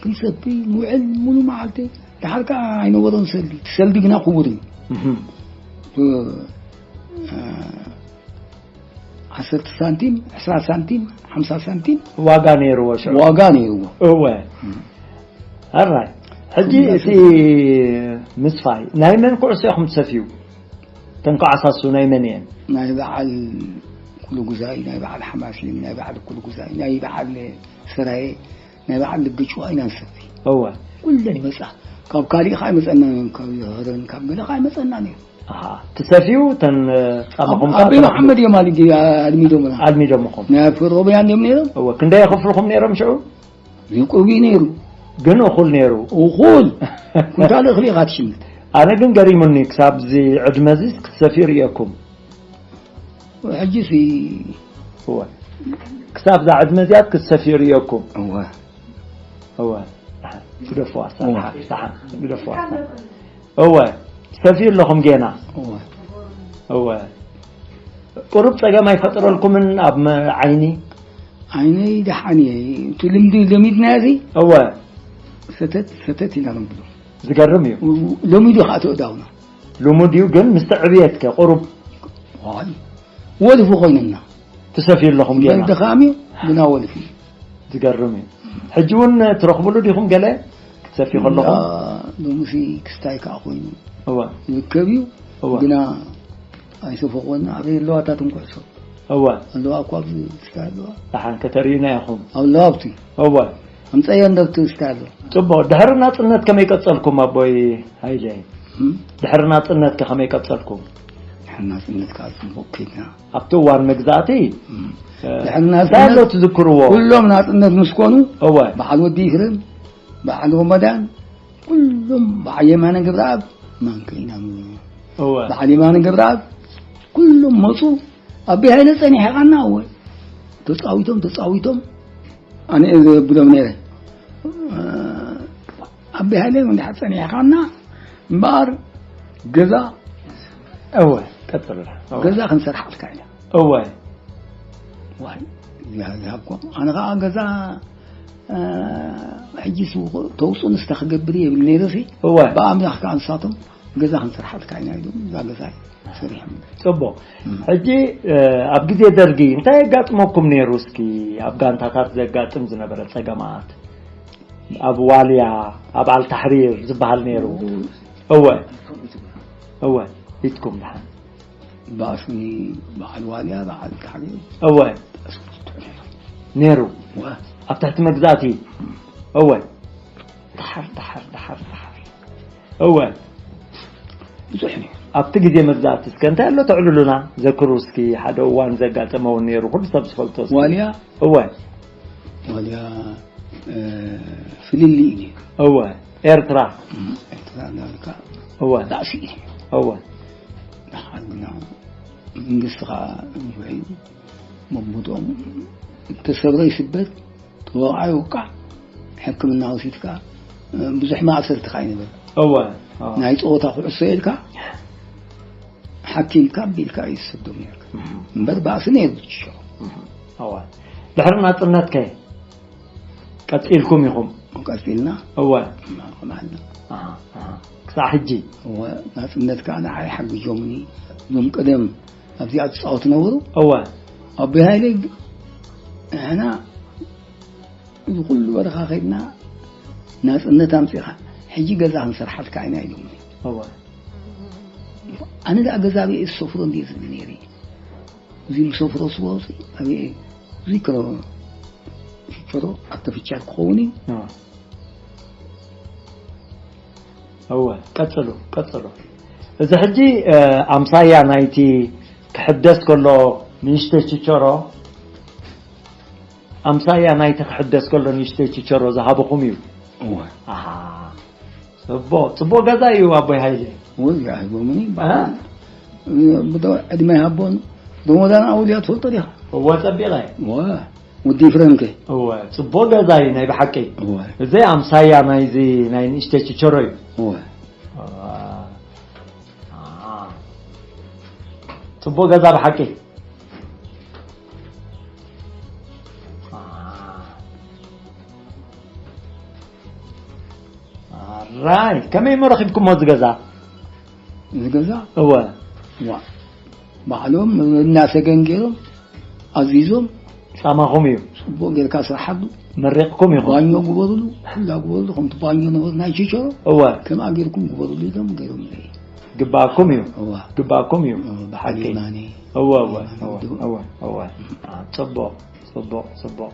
ክንሰቲ ንውዕል ሙሉ መዓልቲ። ደሓር ከዓ ኣይነበሮን ሰልዲ። እቲ ሰልዲ ግና ክቡር እዩ። እህም። እ፣ እ፣ ዓሰርተ ሳንቲም፣ ዕስራ ሳንቲም፣ ሓምሳ ሳንቲም ዋጋ ነይርዎ ሽዑ። ዋጋ ነይርዎ። እወ። እም። ኣራይ። ሕጂ ኩሉ እቲ ምስፋይ ናይ መን ኩዕሶ ኢኹም ትሰፍዩ? ተን ከዓሳሱ ናይ መን እየን? ናይ በዓል ኩሉ ጉዛይ፣ ናይ በዓል ሓማሴን፣ ናይ በዓል ኩሉ ጉዛይ፣ ናይ በዓል ሰራየ፣ ናይ በዓል ልግጭዋ ኢና ንሰቲ። እወ። ኩለን ይመጻ። ካብ ካሊእ ኸዓ ይመጸና፣ ካብ ሀረርን ካብ ገለ ኸዓ ይመጸና ነይሩ። ኣሃ። ትሰፍዩ ተን ጻማኹም ኣብ-፣ ኸዓ ኣበይ ትረኽቡ? መሓመድ እዮም ኣልጊ-፣ ኣልሚዶምና። ኣልሚዶምኹም? ናይ ሮብያን እዮም ነይሮም። እወ። ክንደይ የኽፍልኹም ነይሮም ሽዑ? ይቁቢ ነይሩ። ግን እኹል ነይሩ። እኹል። ኩንታል እኽሊ ኢኻ ትሽምት። ኣነ ግን ገሪሙኒ፣ ክሳብ እዚ ዕድመ እዚ ክትሰፍዩ ርእየኩም። ሕጂሲ እወ። ክሳብ እዛ ዕድመ እዚኣ ክትሰፍዩ ርእየኩም። እወ። እወ። ግደፍዋ፣ እወ። ደሓን፣ ደሓን፣ ግደፍዋ። እወ። ትሰፍዩ ኣለኹም ጌና። እወ። እወ። ቁሩብ ጸገም ኣይፈጠረልኩምን ኣብ መ-፣ ዓይኒ? ዓይነይ ደሓን እየ። እቲ ልምዲ ለሚድናዮ እዚ እወ። ሰተት፣ ሰተት ኢና ነብሎ። ዝገርም እዩ። ለሚዱ ከዓ ተእዳውና። ልሙድ እዩ፣ ግን ምስቲ ዕብየት ከ ቁሩብ? ዋይ፣ ወልፊ ኮይንና። ትሰፍዩ ኣለኹም ጌና? ድኻም እዩ፣ ግና ወልፊ እዩ። ዝገርም እዩ። ሕጂ እውን ትረኽብሉ ዲኹም ገለ ክትሰፍዩ ከለኹም? ያ፣ ሎምሲ ክስታይ ከዓ ኮይኑ እወ። ይርከብ እዩ፣ እወ። ግና ኣይሰፈኽወና። ኣበይ ኣለዋ እታ ትንኩዕሶ? እወ። ኣለዋ እኮ ኣብዚ ክስታይ ኣለዋ። ደሓን ከተርእዩና ኢኹም። ኣለዋ ኣብቲ። እወ። ኣምፀዮ እንዶ ኣብቲ ክስታይ ኣሎ። ጽቡቕ። ድሕሪ ናጽነት ከመይ ቀጸልኩም ኣቦይ ሃይለ? እም? ድሕሪ ናጽነት ከ ከመይ ቀጸልኩም? ድሕሪ ናጽነት ከዓ ጽቡቕ ከይድና። ኣብቲ እዋን መግዛእቲ፣ እም። እ፣ ድሕሪ እንታይ ናጽነት ኣሎ ትዝክርዎ? ኩሎም ናጽነት ምስ ኮኑ፣ እወ። በዓል ወዲ ይፍረም፣ በዓል ረመዳን፣ ኩሎም በዓል የማነ ገብረኣብ ማንከ ኢና ንብሎ። እወ። በዓል የማነ ገብረኣብ ኩሎም መጹ። ኣቢ ሃይለ ጸኒሕኻና፣ እወ። ተጻዊቶም፣ ተጻዊቶም። ኣነ እየ ዘብሎም ነይረ። ኣቢ ሃይለ እንድሕር ጸኒሕኻና እምበኣር ገዛ እወ፣ ቀጽል። እወ። ገዛ ክንሰርሓልካ ኢና። እወ። ዋይ፣ ያ-፣ ያኮ፣ ኣነ ኸዓ ገዛ፣ እ፣ ሕጂ ሱ-፣ ተውፅኡ ንስታ ክገብር እየ ይብል ነይረ ሲ። እወ። ብኣምላኽ ከዓ ንሳቶም ገዛ ክንሰርሓልካ ኢና ኢሎም፣ እዛ ገዛ ሰሪሖም። ጽቡቕ። እም። ሕጂ፣ እ፣ ኣብ ግዜ ደርጊ እንታይ የጋጥመኩም ነይሩ? እስኪ ኣብ ጋንታታት ዘጋጥም ዝነበረ ጸገማት፣ ኣብ ዋልያ፣ ኣብ ኣልታሕሪር ዝበሃል ነይሩ። እም። እወ። እወ፣ ኢትኩም ደሓን። ባእሲ በዓል ዋልያ፣ በዓል ካዕቢ። እወ። ነይሩ። እወ። ኣብ ትሕቲ መግዛእቲ። እወ። ደሓር፣ ደሓር፣ ደሓር፣ ደሓር። እወ። ብዙሕ ነይሩ። ኣብቲ ግዜ መግዛእቲ እስከ እንታይ ኣሎ ተዕልሉና? ዘክሩ እስኪ፣ ሓደ እዋን ዘጋጠመ እውን ነይሩ፣ ኩሉ ሰብ ዝፈልጦ እስኪ። ዋልያ? እወ። ዋልያ፣ እ፣ ፍልልይ እዩ ነይሩ። እወ። ኤርትራ። እም፣ ኤርትራ እንዳበልካ እወ። ባእሲ እዩ። እወ። ደሓር ግና መንግስቲ ኸዓ ውዒሉ መቡጦም እተሰብረ ይስበር፣ ተወቕዓ ይውቃዕ፣ ሕክምና ወሲድካ፣ እ፣ ብዙሕ ማእሰርትኻ ይንበር። እወ። እወ። ናይ ጸወታ ኩዕሶ ኢልካ ሓኪምካ ኣቢልካ እዩ ዝሰዶም ነይርካ። እም። እምበር ባእሲ ነይሩ ብትሽዑ። እም። እወ። ድሕሪ ናጽነት ከ? ቀጺልኩም ኢኹም? ቀጺልና። እወ። እናቐማልና። ኣሃ፣ ኣሃ። ክሳዕ ሕጂ? እወ፣ ናጽነት ከኣ ንዓይ ሓጊዞምኒ። እዞም ቀደም ኣብዚኣ ትፃወቱ ነበሩ። እወ። ኣቦይ ሃይለ፣ ንሕና እዚ ኩሉ በረኻ ከይድና ናፅነት ኣምፂኻ፣ ሕጂ ገዛ ክንሰርሓልካ ኢና ኢሎምኒ። እወ። ኣነ ደኣ ገዛ ኣበይ እየ ዝሰፍሮ እንድየ ዝብል ነይረ። እዚ ዝሰፍሮ ስቦ እዚ ኣበይ እየ ዝከሮ? ሽፈሮ ኣርተፊሻል ክኸውን እዩ። እወ። እወ፣ ቀጽሉ፣ ቀጽሉ። እዚ ሕጂ፣ እ፣ ኣምሳያ ናይቲ ክሕደስ ከሎ ንእሽተይ ችቸሮ፣ ኣምሳያ ናይቲ ክሕደስ ከሎ ንእሽተይ ችቸሮ ዝሃብኹም እዩ። እወ። ኣሃ። ጽቡቕ፣ ጽቡቕ ገዛ እዩ ኣቦይ ሃይለ። እወ፣ እዚኣ ሂቦምኒ። እ? ብዶ-፣ ዕድመ ይሃቦን። ሮሞዳን ኣውልያ ትፈልጦ ዲኻ? እወ፣ ጸቢቐ። እወ። ወዲ ፍረንከ። እወ፣ ጽቡቕ ገዛ እዩ ናይ ብሓቂ። እወ። እዚ ኣምሳያ ናይዚ ናይ ንእሽተይ ችቸሮ እዩ። እወ። አ፣ አ። ጽቡቕ ገዛ ብሓቂ። አ። ኣራይ፣ ከመይ እሞ ረኺብኩሞ እዚ ገዛ? እዚ ገዛ? እወ። ዋ። ባዕሎም እናሰገን ገይሮም ኣዚዞም። ጻማኹም እዩ። ጽቡቕ ጌርካ ስርሓሉ። መሪቕኩም ኢኹም። ባኞ ግበሩሉ፣ ኩላ ግበሩሉ፣ ከምቲ ባኞ ነበሩ ናይ ችቸሮ። እወ። ከምኣ ጌርኩም ግበሩሉ ኢሎም ገይሮምለይ። ግባእኩም እዩ። እወ። ግባእኩም እዩ። እወ፣ ብሓቂ። ይማኒ። እወ፣ እወ፣ ይማኒ እወ፣ ውድኡ። እወ፣ እወ። አ፣ ጽቡቕ፣ ጽቡቕ፣ ጽቡቕ።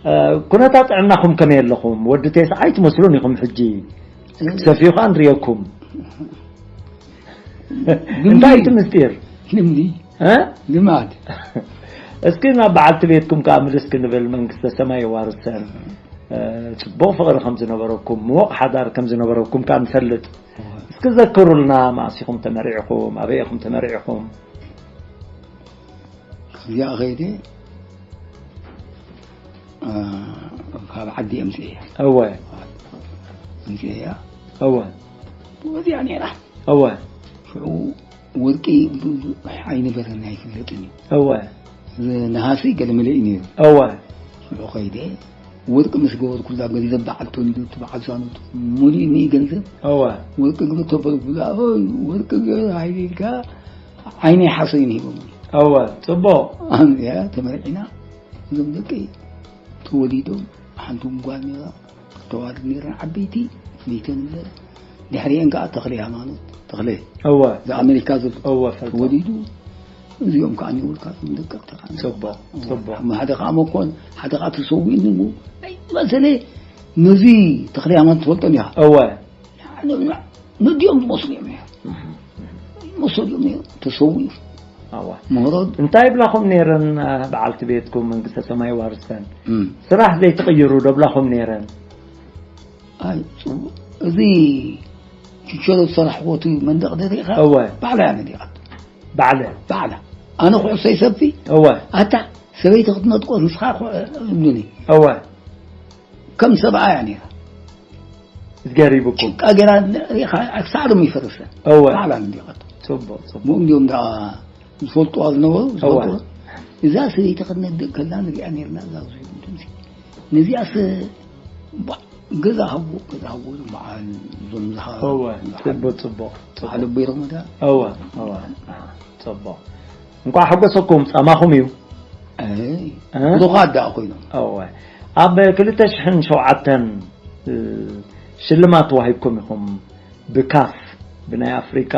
እ፣ ኩነታት ጥዕናኹም ከመይ ኣለኹም? ወዲ ቴስዓ ኣይትመስሉን ኢኹም ሕጂ። እ። ክትሰፍዩ ከኣ ንርእየኩም። ልምዲ። እንታይ እቲ ምስጢር? ልምዲ። እ? ልማድ። እስኪ ናብ በዓልቲ ቤትኩም ከኣ ምልስ ክንብል፣ መንግስተ ሰማይ የዋርሰን። እ፣ ጽቡቕ ፍቕሪ ከም ዝነበረኩም፣ ምዉቕ ሓዳር ከም ዝነበረኩም ከኣ ንፈልጥ። እወ። እስኪ ዘክሩልና፣ መኣስ ኢኹም ተመሪዕኹም? ኣበይ ኢኹም ተመሪዕኹም? ካብዚኣ ኸይደ፣ እ፣ ካብ ዓዲ ኣምፅኤያ። እወ። ኣምፅኤያ። እወ። ወዚኣ ነይራ። እወ። ሽዑ ወርቂ ብዙሕ ኣይነበረን፣ ኣይፍለጥን እዩ። እወ። ነሃሲ ገለ መለ እዩ ነይሩ። እወ። ሽዑ ኸይደ ወርቂ ምስ ገበርኩላ፣ ገንዘብ በዓል ተወሊዱ፣ እቲ በዓል ሳኖት ሙሉእ እኒ ገንዘብ። እወ። ወርቂ ግብር ተበልኩላ፣ ኦይ፣ ወርቂ ገ-፣ ሃይለ ኢልካ ዓይነይ ሓሰይን ሂቦም። እወ፣ ጽቡቕ። ኣንያ ተመርዒና፣ እዞም ደቂ ተወሊዶም፣ ሓንቲ ጓል ነይራ፣ ክተዋልድ ነይረን ዓበይቲ፣ መይተን እለ። ድሕሪአን ከዓ ተኽለ ሃይማኖት፣ ተኽለ። እወ። እዚ ኣሜሪካ ዘሎ እወ፣ ፈልጦ። ተወሊዱ፣ እዚኦም ከዓ ንውልቃ ደቀቕቲ ከዓ። ጽቡቕ፣ እወ። ጽቡቕ። ሓደ ከዓ መኮን፣ ሓደ ከዓ ተሰዊኡ ንንጉ። ኣይ፣ መሰለ፣ ነዚ ተኽለ ሃይማኖት ትፈልጦ እንዲኻ? እወ። ነዲኦም ዝመስሉ እዮም ነይሮም። እህ፣ እህ። ዝመስሉ እዮም ነይሮም። ተሰዊኡ። እወ። ምህሮ እንታይ ይብላኹም ነይረን፣ አ፣ በዓልቲ ቤትኩም መንግስተ ሰማይ ዋርሰን? እም። ስራሕ ዘይትቕይሩ ዶ ብላኹም ነይረን? ኣይ፣ ጽቡቕ። እዚ ችቸሮ ዝሰራሕዎ እቲ መንደቕ ዶ ርኢኻ? እወ። ባዕላ እያ ነዲቓቶ። ባዕለ? ባዕላ። ኣነ ኩዕሶ ይሰፊ። እወ። ኣታ ሰበይቲ ክትነጥቆ ንስኻ ኩ-፣ እብሉኒ። እወ። ከም ሰብኣያ ነይራ። ዝገሪብኩም። ጭቃ ገይራ ርኢኻ ክሳዕ ሎም ይፈርሰ። እወ። ባዕላ ነዲቓቶ። ጽቡቕ፣ ጽቡቕ። ብኡ እንዲኦም ደኣ ዝፈልጥዋ ዝነበሩ፣ እወ። ዝፈልጥዋ። እዛ ሰበይቲ ክትነድእ ከላ ንሪኣ ነርና፣ እዛ ዝፈልጡ። ነዚኣስ ባ-፣ ገዛ ሃቦ፣ ገዛ ሃቦ፣ በዓል እዞም ዝሃ-፣ እወ፣ ዝሃ-፣ ጽቡቕ፣ ጽቡቕ፣ ጽቡቕ። በዓል ኣቦይ ረመዳ። እወ፣ እወ፣ ጽቡቕ። እንቋዕ ሓጎሰኩም፣ ጻማኹም እዩ። ኣይ፣ እ? ብሩኻት ደኣ ኮይኖም። እወ። ኣብ ክልተ ሽሕን ሸውዓተን፣ እ፣ ሽልማት ተዋሂብኩም ኢኹም። ብካፍ፣ ብናይ ኣፍሪቃ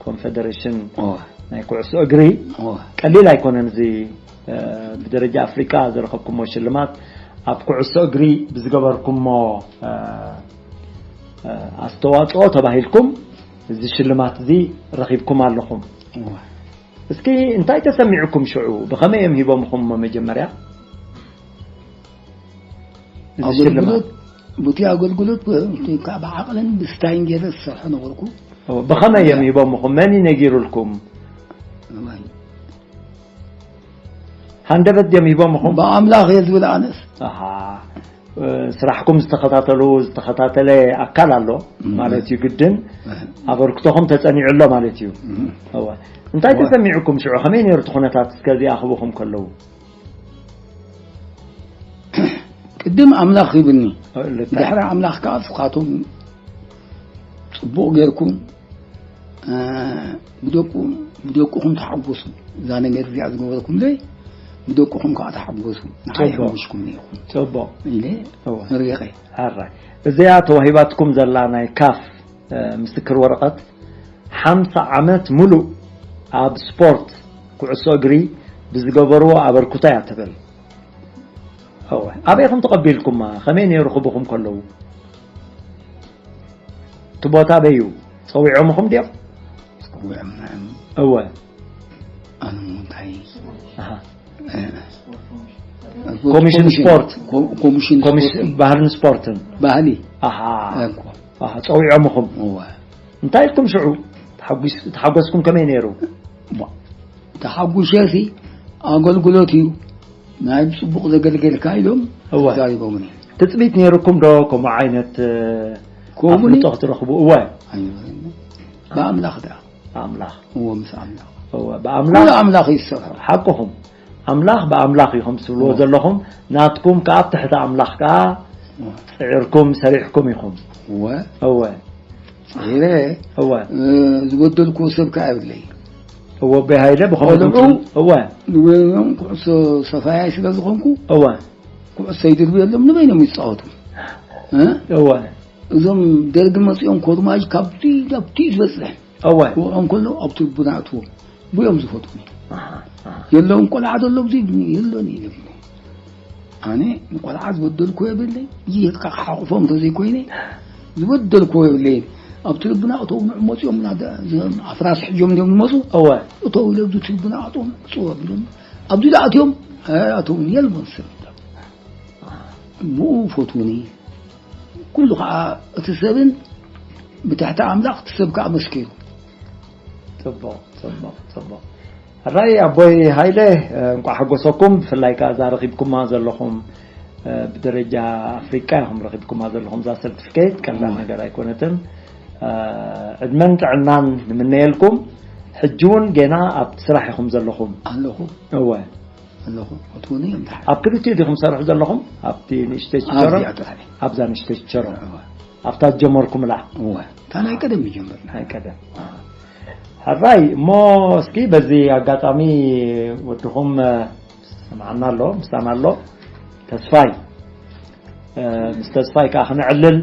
ኮንፈደሬሽን እወ። ናይ ኩዕሶ እግሪ እወ። ቀሊል ኣይኮነን። እዚ፣ እ፣ ብደረጃ ኣፍሪቃ ዝረኸብኩሞ ሽልማት ኣብ ኩዕሶ እግሪ ብዝገበርኩሞ፣ እ፣ እ፣ ኣስተዋጽኦ ተባሂልኩም እዚ ሽልማት እዚ ረኺብኩም ኣለኹም። እወ። እስኪ እንታይ ተሰሚዑኩም ሽዑ? ብኸመይ እዮም ሂቦምኹም እሞ መጀመርያ? እዚ ሽልማት? ኣገልግሎት፣ በቲ ኣገልግሎት፣ ብ-፣ ካብ ዓቕልን ብስታይን ገይረ ዝሰርሖ ነበርኩ። ኦ፣ ብኸመይ እዮም ሂቦምኹም? መን እዩ ነጊሩልኩም? እዋይ። ሃንደበት ድዮም ሂቦምኹም? ብኣምላኽ እየ ዝብል ኣነስ። ኣሃ። እ፣ ስራሕኩም ዝተኸታተሉ፣ ዝተኸታተለ ኣካል ኣሎ እም። ማለት እዩ። ግድን እም። ኣበርክቶኹም ተጸኒዑ ኣሎ ማለት እዩ። እም። እወ። እንታይ እወ። ተሰሚዑኩም ሽዑ? ከመይ ነይሩ እቲ ኩነታት እስከ እዚኣ ክህቡኹም ከለዉ? ቅድም ኣምላኽ ሂብኒ። እ፣ ልክዕ። ድሕሪ ኣምላኽ ከኣ ንስኻቶም ጽቡቕ ጌርኩም፣ እ፣ ብደቁ ብደቅኹም ተሓጎሱ። እዛ ነገር እዚኣ ዝገበርኩምለይ ብደቅኹም ከዓ ተሓጎሱ። ንዓይ ጽቡቕ። ሕጉስኩም ኢኹም ጽቡቕ። ኢለ እወ። መርገቐ። ሕራይ። እዚኣ ተዋሂባትኩም ዘላ ናይ ካፍ ምስክር ወረቐት ሓምሳ ዓመት ሙሉእ ኣብ ስፖርት ኩዕሶ እግሪ ብዝገበርዎ ኣበርክቶ እያ ትብል። እወ። ኣበይ ኢኹም ተቐቢልኩማ? ከመይ ነይሩ ክብኹም ከለዉ? እቲ ቦታ ኣበይ እዩ? ጸዊዖምኹም ድዮም? ጸዊዖምና እዮም። እወ። ኣነ እንታይ? ኣሃ። እ፣ ኮሚሽን ኮሚሽን፣ ስፖርት። ኮ-፣ ኮሚሽን ኮሚሽን ስፖርት። ባህልን ስፖርትን። ባህሊ። ኣሃ። እኮ። ኣሃ፣ ጸዊዖምኹም? እወ። እንታይ ኢልኩም ሽዑ? ተሓጒስ-፣ ተሓጎስኩም ከመይ ነይሩ? ዋ፣ ተሓጒሰ ሲ ኣገልግሎት እዩ። ናይ ጽቡቕ ዘገልገልካ ኢሎም እወ። ተዛሪቦምኒ። ትጽቢት ነይርኩም ዶ ከምኡ ዓይነት፣ እ፣ ከምኡኒ? ኣፍልጦ ክትረኽቡ? እወ። ኣይነበረኒ። ብኣምላኽ ደኣ። ብኣምላኽ። እወ፣ ምስ ኣምላኽ። እወ፣ ብኣምላኽ። ኩሉ ኣምላኽ እዩ ዝሰርሖ። ሓቅኹም። ኣምላኽ ብኣምላኽ ኢኹም ትብልዎ እወ። ዘለኹም፣ ናትኩም ከኣ ኣብ ትሕቲ ኣምላኽ ከኣ እወ። ጽዒርኩም ሰሪሕኩም ኢኹም። እወ። እወ። ጽዒረ፣ እወ። እ፣ ዝበደልኩዎ ሰብ ከኣ የብለይ። እወ፣ ኣቦይ ሃይለ ብኸምኡ ቆልዑ፣ እወ። ንወይኖም ኩዕሶ ሰፋያይ ስለ ዝኾንኩ፣ እወ። ኩዕሶ ይድርብየሎም፣ ንበይኖም ይጻወቱ። እ? እወ። እዞም ደርጊ መጺኦም ኮርማጅ ካብቲ ናብቲ ዝበጽሕ እወ። ክወቕዖም ከሎ ኣብ ትርቡና ኣእትዎም። ብኦም ዝፈትዉኒ። ኣሃ፣ ኣሃ። የለውን ቆልዓ ዘሎ ኣብዚ ይብሉኒ፣ የሎን ኢለ። ኣነ ንቆልዓ ዝበደልኩ የብለይ። ይሄድካ ክሓቑፎም እንተዘይኮይነ፣ ዝበደልኩ የብለይን። ኣብ ትርቡና እቶም ንዑ መጺኦም ናደ-፣ ዘ-፣ ኣፍራስ ሕጆም እንዲዮም ዝመጹ። እወ። እቶም ኢለ ኣብዚ ትርቡና ኣቶም ጽወ ቢሎም። ኣብዚ ደኣ ኣትዮም፣ ኣይ፣ ኣቶም የልቦን ሰብ። ብኡ ፈትዉኒ። ኩሉ ኸዓ እቲ ሰብን ብትሕቲ ኣምላኽ እቲ ሰብ ከኣ መስኪሩ። ጽቡቕ፣ ጽቡቕ፣ ጽቡቕ። ሕራይ ኣቦይ ሃይለ፣ እ፣ እንቋዕ ሓጎሰኩም። ብፍላይ ከኣ እዛ ረኺብኩማ ዘለኹም፣ እ፣ ብደረጃ ኣፍሪቃ ኢኹም ረኺብኩማ ዘለኹም እዛ ሰርቲፊኬት፣ ቀላል እወ። ነገር ኣይኮነትን። እ፣ ዕድመን ጥዕናን ንምነየልኩም። ሕጂ እውን ጌና ኣብ ስራሕ ኢኹም ዘለኹም። ኣለኹ። እወ። ኣለኹ። እትውኒ እዮም ተሓ-፣ ኣብ ክልቲኡ ዲኹም ትሰርሑ ዘለኹም? ኣብቲ ንእሽተይ ችቸሮ? ኣብዚኣ ጥራሕ። ኣብዛ ንእሽተይ ችቸሮ? እወ። ኣብታ ዝጀመርኩምላ? እወ። እታ ናይ ቀደም ይጀምር። ናይ ቀደም። ሕራይ፣ እሞ እስኪ በዚ ኣጋጣሚ ወድኹም፣ እ፣ ሰምዓና ኣሎ፣ ምሳና ኣሎ። ተስፋይ፣ እ፣ ምስ ተስፋይ ከኣ ክነዕልል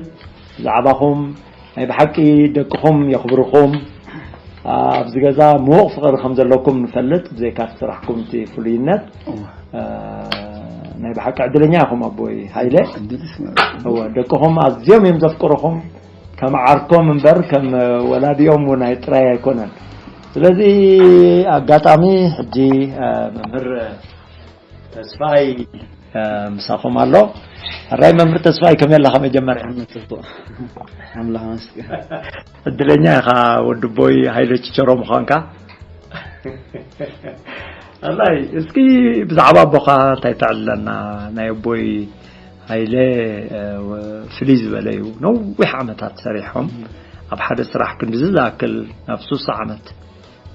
ብዛዕባኹም ናይ ብሓቂ ደቅኹም የኽብርኹም። ኣብዚ ገዛ ምዉቕ ፍቕሪ ከም ዘለኩም ንፈልጥ፣ ብዘይካ እቲ ስራሕኩም እቲ ፍሉይነት። እወ። እ፣ ናይ ብሓቂ ዕድለኛ ኢኹም ኣቦይ ሃይለ። ዕድልስ እወ፣ ደቅኹም ኣዝዮም እዮም ዘፍቅርኹም። ከም ዓርኮም እምበር ከም ወላዲኦም እውን ኣይ-፣ ጥራይ ኣይኮነን። ስለዚ ኣጋጣሚ ሕጂ፣ እ፣ መምህር ተስፋይ፣ እ፣ ምሳኹም ኣሎ። ሕራይ መምህር ተስፋይ ከመይ ኣለኻ መጀመርያ? ኣነ ጽቡቕ። ኣምላኽ መስገን። ዕድለኛ ኢኻ ወዲ ኣቦይ ሃይለ ችቸሮ ምዃንካ። ኣላይ፣ እስኪ ብዛዕባ ኣቦኻ እንታይ ተዕልለና? ናይ ኣቦይ ሃይለ፣ እ፣ ፍልይ ዝበለ እዩ። ነዊሕ ዓመታት ሰሪሖም ኣብ ሓደ ስራሕ ክንድዚ ዝኣክል ናብ ሱሳ ዓመት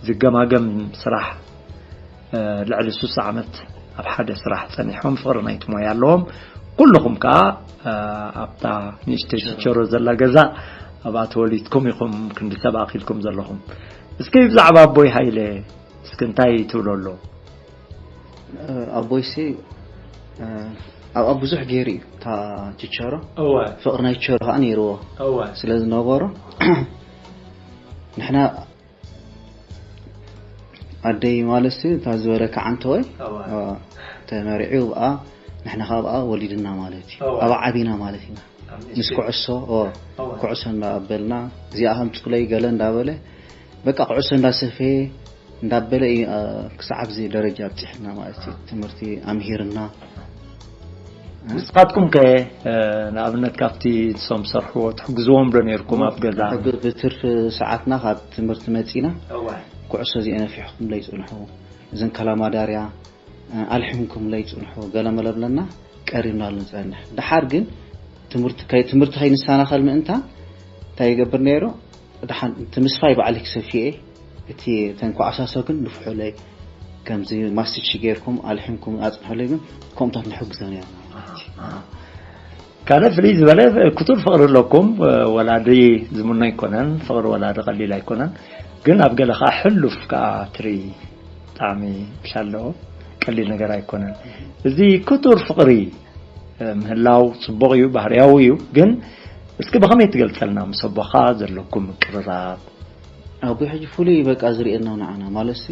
ዝገማገም ስራሕ፣ እ፣ ልዕሊ ሱሳ ዓመት ኣብ ሓደ ስራሕ ጸኒሖም ፍቕሪ ናይቲ ሞያ ኣለዎም። ኩልኹም ከኣ፣ እ፣ ኣብታ ንእሽተይ ችቸሮ ዘላ ገዛ ኣብኣ ተወሊድኩም ኢኹም ክንዲ ሰብ ኣኺልኩም ዘለኹም። እስኪ ብዛዕባ ኣቦይ ሃይለ እስኪ እንታይ ትብሎ ኣሎ? እ፣ ኣቦይሲ፣ እ፣ ኣብኣ ብዙሕ ገይሩ እዩ። እታ ችቸሮ፣ እወ። ፍቕሪ ናይ ችቸሮ ከኣ ነይርዎ እወ። ስለ ዝነበሮ፣ ንሕና ኣደይ ማለትሲ እታ ዝበረካ ዓንተወይ፣ እወ። እ፣ ተመሪዑ ብኣ፣ ንሕና ከኣ ብኣ ወሊድና ማለት እዩ። እወ። ኣብኣ ዓቢና ማለት ኢና። ኣብ ምስ ንእሽተይ። ኩዕሶ፣ ኦ፣ እወ። ኩዕሶ እንዳኣበልና፣ እዚኣ ከምጽኡለይ ገለ እንዳበለ፣ በቃ ኩዕሶ እንዳሰፈየ፣ እንዳበለ እዩ፣ እ፣ ክሳዕ ኣብዚ ደረጃ ኣብጺሕና ማለት እዩ። ትምህርቲ ኣምሂርና። እ? ንስኻትኩም ከ፣ እ፣ ንኣብነት ካብቲ ንሶም ዝሰርሕዎ ትሕግዝዎም ዶ ነይርኩም ኣብ ገዛ? ብ-፣ ብትርፊ ሰዓትና ካብ ትምህርቲ መጺና እወ። ኩዕሶ እዚአ ነፊሕኩም ለይጽንሑ፣ እዘን ከላማዳርያ፣ እ፣ ኣልሒምኩም ለይጽንሑ፣ ገለ መለ ብለና ቀሪብናሉ ንጸንሕ። ደሓር ግን ትምህርቲ ከይ-፣ ትምህርቲ ከይንሰናኸል ምእንታን እንታይ ይገብር ነይሩ? ደሓን እቲ ምስፋይ ባዕለይ ክሰፍየ፣ እቲ ተንኳዕሳሶ ግን ንፍሑለይ፣ ከምዚ ማስቲቺ ጌርኩም ኣልሒምኩም ኣጽንሑለይ ግን ከምኡታት ንሕግዞ ነርና ማለት እዩ። ካልእ ፍልይ ዝበለ ክቱር ፍቕሪ ኣለኩም። ወላዲ ዝምኖ ኣይኮነን፣ ፍቕሪ ወላዲ ቀሊል ኣይኮነን። ግን ኣብ ገለ ከዓ ሕሉፍ ከዓ ትርኢ። ብጣዕሚ ሻሎ ቀሊል ነገር ኣይኮነን። እዚ ክቱር ፍቕሪ እ፣ ምህላው ጽቡቕ እዩ፣ ባህርያዊ እዩ። ግን እስኪ ብኸመይ ትገልጸልና ምስ ኣቦኻ ዘለኩም ምቅርራብ? ኣቦይ ሕጂ ፍሉይ በቃ ዝርእየና ንዓና ማለት ሲ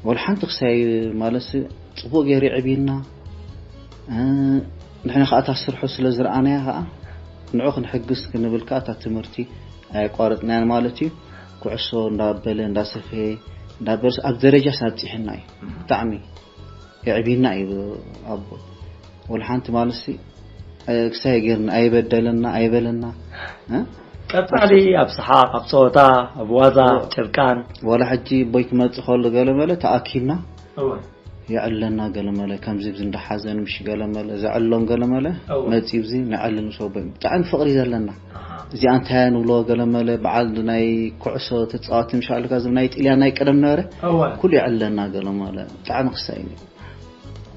ወላ ሓንቲ ክሳይ ማለት ሲ ጽቡቕ ገይሩ የዕብየና። እ፣ ንሕና ከዓ እታ ስርሑ ስለ ዝረኣናያ ከዓ ንዑ ክንሕግዝ ክንብል ከዓ እታ ትምህርቲ ኣየቋረጽናያን ማለት እዩ። ኩዕሶ እንዳበለ እንዳሰፈየ እንዳበርስ ኣብ ደረጃ ሳብጺሕና እዩ። ብጣዕሚ የዕብየና እዩ ኣቦ። ወላ ሓንቲ ማለት ሲ፣ እ፣ ክሳይ ገይርና ኣይበደለና ኣይበለና። እ? ቀጻሊ ኣብ ሰሓቕ፣ ኣብ ጸወታ፣ ኣብ ዋዛ፣ እወ። ጭርቃን። ወላ ሕጂ ኣቦይ ክመጽእ ከሎ ገለ መለ ተኣኪብና እወ። የዕለና ገለ መለ፣ ከምዚ ብዚ እንዳሓዘን ምሽ ገለ መለ፣ ዘዕሎም ገለ መለ፣ እወ። መጺ ብዚ ነዕልል ምስ ኣቦይ። ብጣዕሚ ፍቕሪ ዘለና። ኣሃ። እዚኣ እንታይ ንብሎ ገለ መለ፣ በዓል ናይ ኩዕሶ ተጻዋቲ ምሽ ኣለካ፣ ዝም ናይ ጥልያን ናይ ቀደም ነበረ። እወ። ኩሉ የዕለና ገለ መለ። ብጣዕሚ ክሳይ እዩ።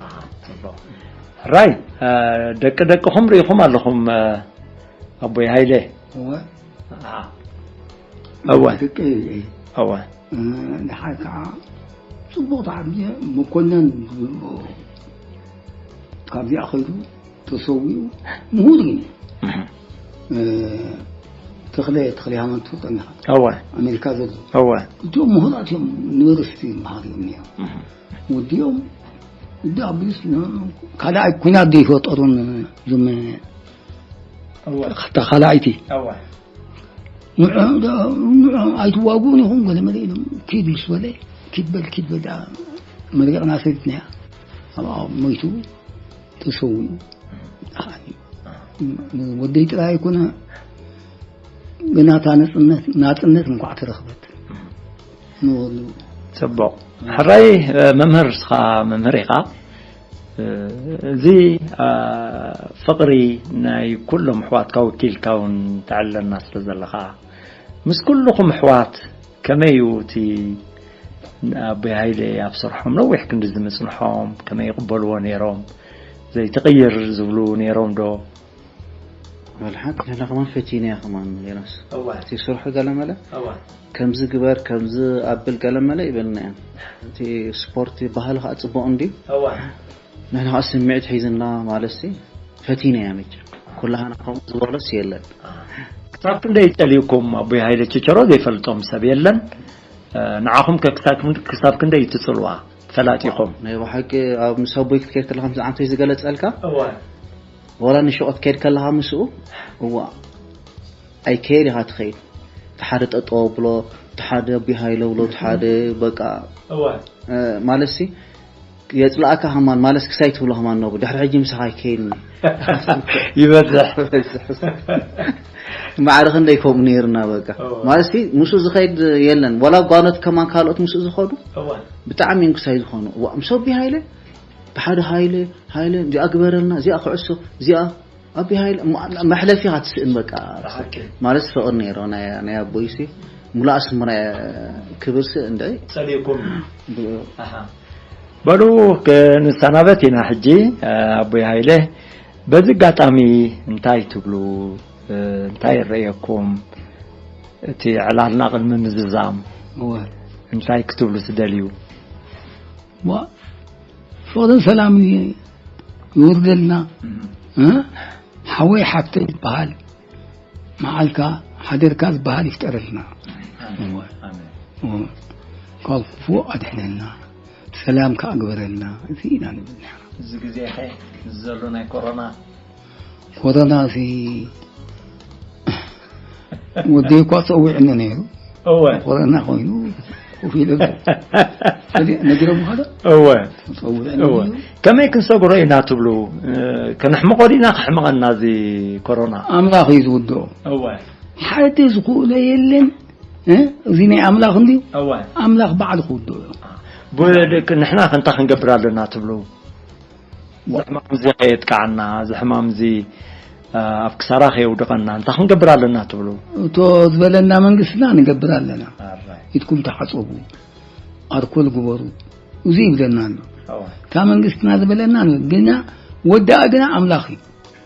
ኣሃ፣ ጽቡቕ። ሕራይ፣ እ፣ ደቂ ደቅኹም ርኢኹም ኣለኹም፣ እ፣ ኣቦይ ሃይለ? እወ። ኣሃ። እወ። ደቂ እየ። እወ። እ፣ ደሓር ከዓ ጽቡቕ ተዓብየ መኮነን ካብዚኣ ኸይዱ ተሰዊኡ ምሁር ግን እዩ። እህ። እ፣ ተኽለ፣ ተኽለ ሃይማኖት ትፈልጦ ኢኻ? እወ። ኣሜሪካ ዘሎ። እወ። እቶም ምሁራት እዮም፣ ዩኒቨርሲቲ ይመሃሩ እዮም ነይሮም። እህ። ወዲኦም እንዳ ኣቢስ ን-፣ ካልኣይ ኲናት ዘይፈጠሩን እዞም እወ። እታ ካልኣይቲ። እወ። ንዕኦም ዶ-፣ ንዕኦም ኣይትዋግኡን ኢኹም ገለ መለ ኢሎም፣ ኪድ ምስ በለ፣ ኪድ በል፣ ኪድ በል፣ ደኣ መሪቕና ሰዲድናያ። ኣብኣ ሞይቱ ተሰዊኡ። ደሓን እዩ። ወደይ ጥራይ ኣይኮነ፣ ግና እታ ነጽነት፣ ናጽነት እንኳዕ ተረኽበት። ንወሉ። ጽቡቕ። ሕራይ፣ መምህር፣ ንስኻ መምህር ኢኻ። እዚ፣ ኣ፣ ፍቕሪ ናይ ኩሎም ኣሕዋትካ ወኪልካ እውን ተዕልለና ስለ ዘለኻ፣ ምስ ኩልኹም ኣሕዋት ከመይ እዩ እቲ ኣቦይ ሃይለ ኣብ ስርሖም ነዊሕ ክንድዚ ምጽንሖም ከመይ ይቕበልዎ ነይሮም? ዘይትቕይር ዝብሉ ነይሮም ዶ? ወልሓት ንሕና ከማን ፈቲና እያ ከማን ዮናስ። እወ። እቲ ስርሑ ገለ መለ እወ። ከምዚ ግበር፣ ከምዚ ኣብል ገለ መለ ይበልና እዮም። እቲ ስፖርት ባህሊ ከዓ ጽቡቕ እንድዩ። እወ። ንሕና ከዓ ስምዒት ሒዝና ማለት ሲ ፈቲና እያ መቸም። ኩላህና ከምኡ ዝበሎስ የለን። ክሳብ ክንደይ ጸሊእኩም ኣቦይ ሃይለ ችቸሮ ዘይፈልጦም ሰብ የለን። እ፣ ንዓኹም ከ ክሳብ ክሳብ ክንደይ ትጽልዋ ፈላጢኹም? ናይ ብሓቂ ኣብ ምስ ኣቦይ ክትከይድ ከለኻ ምስ ዓንተይ ዝገለጸልካ እወ። ወላ ንሸቆት ከይድ ከለኻ ምስኡ እዋ ኣይከይድ ኢኻ ትኸይድ። እቲ ሓደ ጠጠው ብሎ፣ እቲ ሓደ ኣቦይ ሃይለ ብሎ፣ እቲ ሓደ በቃ እወ። እ፣ ማለት ሲ የጽላእካ ከማን ማለት ክሳይ ትብሎ ከማን ነቡ። ድሕሪ ሕጂ ምሳኻ ኣይከይድን። ይበዝሕ። ይበዝሕ። ማዕረ ክንደይ ከምኡ ነይርና በቃ። እወ። ማለት ሲ ምስኡ ዝኸይድ የለን። ወላ ጓኖት ከማን ካልኦት ምስኡ ዝኸዱ እወ። ብጣዕሚ እዮም ክሳይ ዝኾኑ። እዋ፣ ምስ ኣቦይ ሃይለ፣ ብሓደ ሃይለ፣ ሃይለ፣ እዚኣ ግበረልና፣ እዚኣ ኩዕሶ፣ እዚኣ ኣቦይ ሃይለ፣ ማ-፣ መሕለፊ ኢኻ ትስእን በቃ። ብሓቂ። ማለት ፍቕሪ ነይሮ ናይ፣ ናይ ኣቦይሲ። ሙሉእ ኣስመራ ክብርሲ እንድዒ። ጸሊእኩም። ብ-፣ ኣሃ። በሉ፣ ክንሰናበት ኢና ሕጂ። ኣቦይ ሃይለ፣ በዚ ኣጋጣሚ እንታይ ትብሉ? እንታይ ይረኣየኩም? እቲ ዕላልና ቅድሚ ምዝዛም እወ። እንታይ ክትብሉ ትደልዩ? ዋ፣ ፍቕርን ሰላምን ይውርደልና። እም። እ? ሓወይ ሓፍተይ ዝበሃል፣ መዓልካ ሓደርካ ዝበሃል ይፍጠረልና። ኣሜን። እወ። ኣሜን። እወ። ካብ ክፉእ ኣድሕነና፣ ሰላም ከኣ ግበረልና። እዚ ኢና ንብል ንሕና። እዚ ግዜ ኸ፣ እዚ ዘሎ ናይ ኮሮና ኮሮና ሲ ወደይ እኳ ጸዊዕኒ ነይሩ። እወ። ኮሮና ኮይኑ ኮፍ ኢለ ነጊሮም ኸደ እወ። ጸዊዕኒ እወ። ነይሩ። ከመይ ክንሰግሮ ኢና ትብሉ? እ፣ ከነሕምቖ ዲና ከሕምቐና እዚ ኮሮና? ኣምላኽ እዩ ዝውድኦ። እወ። ሓደ ዝኽእሎ የለን። እ? እዚ ናይ ኣምላኽ እንድዩ። እወ። ኣምላኽ ባዕሉ ክውድኦ እዩ። ብ-፣ ንሕና ከ እንታይ ክንገብር ኣለና ትብሉ? እዚ ሕማም እዚ ከየጥቅዓና፣ እዚ ሕማም እዚ፣ አ፣ ኣብ ክሳራ ከየውድቐና እንታይ ክንገብር ኣለና ትብሉ? እቶ ዝበለና መንግስትና ንገብር ኣለና። ኣራይ። ኢድኩም ተሓጸቡ፣ ኣርኮል ግበሩ፣ እዚ ይብለና ኣሎ። እዋ። እታ መንግስትና ዝበለና ንብል፣ ግና ወዳኣ ግና ኣምላኽ እዩ።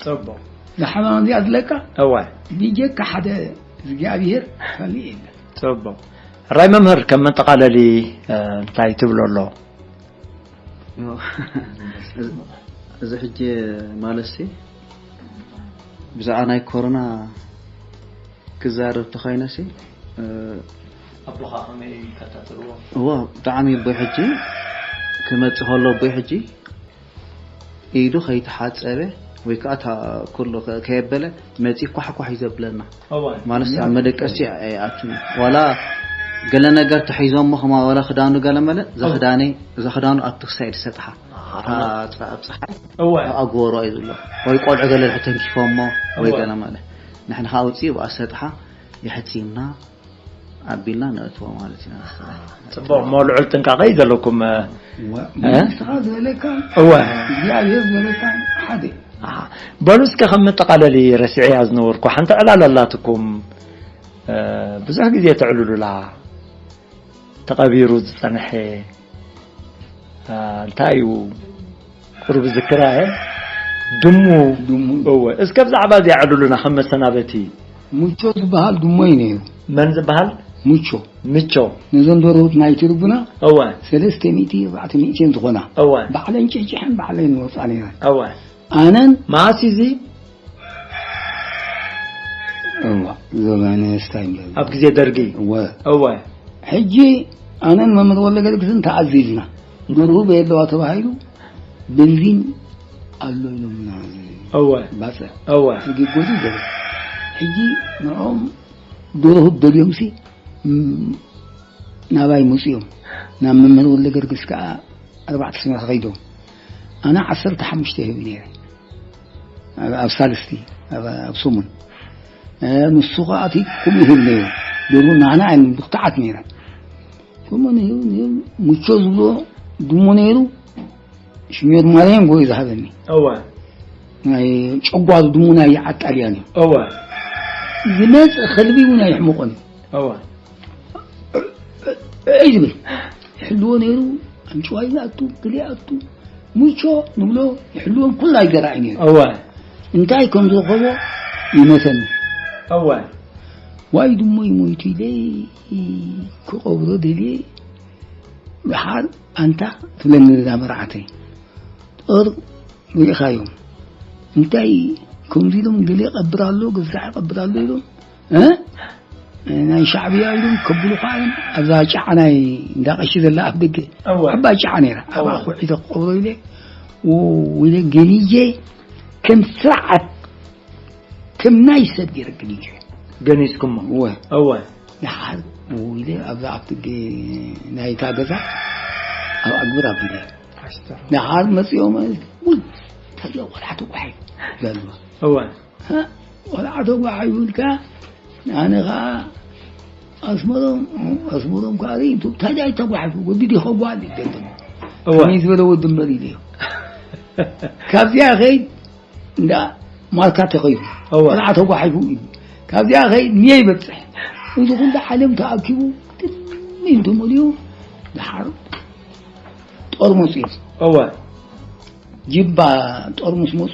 ጽቡቕ። እዛ ሕማም እዚኣ ዝለቃ እዋ። ብጀካ ሓደ እግዚኣብሔር ካልእ የለን። ጽቡቕ። ራይ መምህር፣ ከም መጠቓለሊ እንታይ ትብሎ ኣሎ? እዚ ሕጂ ማለትሲ ብዛዕባ ናይ ኮሮና ክዛረብ ተኾይነሲ ኣቦኻ ከመይ ይከታተልዎ? እዎ፣ ብጣዕሚ ኣቦይ ሕጂ ክመጽእ ከሎ ኣቦይ ሕጂ ኢዱ ከይተሓጸበ ወይ ከዓ እታ ኩሉ ከ- ከየበለ መጺ ኳሕኳሕ እዩ ዘብለና። እወ። ማለት ኣብ መደቀሲ ኣይኣቱን ዋላ ገለ ነገር ተሒዞሞ ከማ ዋላ ክዳኑ ገለ መለ እዛ ክዳነይ እዛ ክዳኑ ኣብቲ ክሳይ ዝሰጥሓ እታ ጸ- ኣብ ፀሓይ እወ። ኣብ ኣግበሮ እዩ ዘሎ ወይ ቆልዑ ገለ ተንኪፎሞ ወይ እወ። ገለ መለ ንሕና ከዓ ውፅኢ ብኣሰጥሓ የሕፂምና ኣቢልና ነእትዎ ማለት ኢና። ጽቡቕ እሞ ልዑል ጥንቃቐ እዩ ዘለኩም። ንስኻ ዝበለካ እወ። እግዚኣብሔር ዝበለካ ሓደ በሉ እስከ ከም መጠቓለሊ ረሲዐያ ዝነበርኩ ሓንቲ ዕላል ኣላትኩም። ብዙሕ ግዜ ተዕልሉላ ተቐቢሩ ዝጸንሐ እንታይ እዩ? ቁሩብ ዝክራ እየ። ድሙ ድሙ። እወ። እስከ ብዛዕባ እዚኣ ዕልሉና ከም መሰናበቲ። ሙቾ ዝበሃል ድሞ እዩ ነይሩ። መን ዝበሃል? ሙቾ ምቾ። ነዘን ደርሁት ናይ ትርጉና እወ። ሰለስተ ሚእቲ ኣርባዕተ ሚእቲ እየን ዝኾና። እወ። ባዕለን ጭሕጭሐን ባዕለን ይወፃ ነይረን። እወ። ኣነን መዓስ እዩ እዚ? እዋ ዘበነ ስታይ ኣብ ግዜ ደርጊ። እወ እወ። ሕጂ ኣነን መምህር ወልደገርግስን ተኣዚዝና። ደርሁ በየለዋ ተባሂሉ ቤንዚን ኣሎ ኢሎምና። እወ። ባፀ እወ። ዝግጎዙ ገለ ሕጂ ንኦም ደርሁ ደልዮምሲ ም- ናባይ መፅኦም ናብ መምህር ወልደገርግስ ከዓ ኣርባዕተ ሰማይ ከይዶም ኣነ ዓሰርተ ሓሙሽተ ይህብ ነይረ ኣብ- ኣብ ሳልስቲ ኣብ- ኣብ ሰሙን እ፣ ንሱ ከዓ እቲ ከምኡ ይህብ ነይሩ ደርሁ ናና ብርቱዓት ነይረ ከምኡ ንህብ ንህብ ሙቾ ዝብሎ ድሞ ነይሩ ሽሜር ማርያም ጎይ ዝሃበኒ እወ። ናይ ጨጓሩ ድሙ ናይ ዓጣልያን እዩ እወ። ዝመፅእ ከልቢ እውን ኣይሕምቆን እዩ እወ። ዕይ ዝብል ይሕልዎ ነይሩ ኣንጭዋ ይኣቱ ግሊ ኣቱ ሙቾ ንብሎ ይሕልዎም ኩላ ይገራይ ነይሩ እወ። እንታይ ከም ዝረኸቦ ይመተኒ እወ። ዋይ ድሞ ይሞይቱ ኢለ ክቐብሮ ደልየ ድሓር ኣንታ ትብለኒ እዛ መርዓተይ ጦር ርኢኻዮም እንታይ ከምዚ ኢሎም ገለ ይቐብር ኣሎ ግዛዕ ይቐብር ኣሎ ኢሎም እ? ናይ ሻዕብያ ኢሎም ከብሉ ከዓ እዮም ኣብዛ ጫዓ ናይ እንዳቐሺ ዘላ ኣፍ ደገ እወ። ዓባይ ጫዓ ነይራ ኣብኣ እወ። ኩዒተ ክቐብሮ ኢለ ው- ኢለ ገኒጀ ከም ስርዓት ከም ናይ ሰብ ገይረ ገኒጀ ገኒዝኩሞ። እወ እወ። ድሓር ኢለ ኣብዛ ኣብቲ ግ- ናይታ ገዛ ኣብ ኣግብር ኣቢለ ድሓር መፅኦም ውይ ተለ ቆልዓ ተጓሒፍ ዘልዋ እወ። ቆልዓ ተጓሒፉ ኢልካ ኣነ ከዓ ኣስመሮም ኣስመሮም ከዓ ርእይቱ ታዲያ ተጓሒፉ ወዲ ዲኸ ጓል ይገድም እወ። ከመይ ዝበለ ወዲ እምበር ኢለዮ ካብዚኣ ከይድ እንዳ ማርካ ተኸይዱ እወ። ቆልዓ ተጓሒፉ እዩ ካብዚኣ ከይድ ንየ ይበፅሕ እዚ ኩሉ ዓለም ተኣኪቡ ትምን ተመልዩ ድሓር ጦር መፅኡ እወ። ጅባ ጦር ምስ መፁ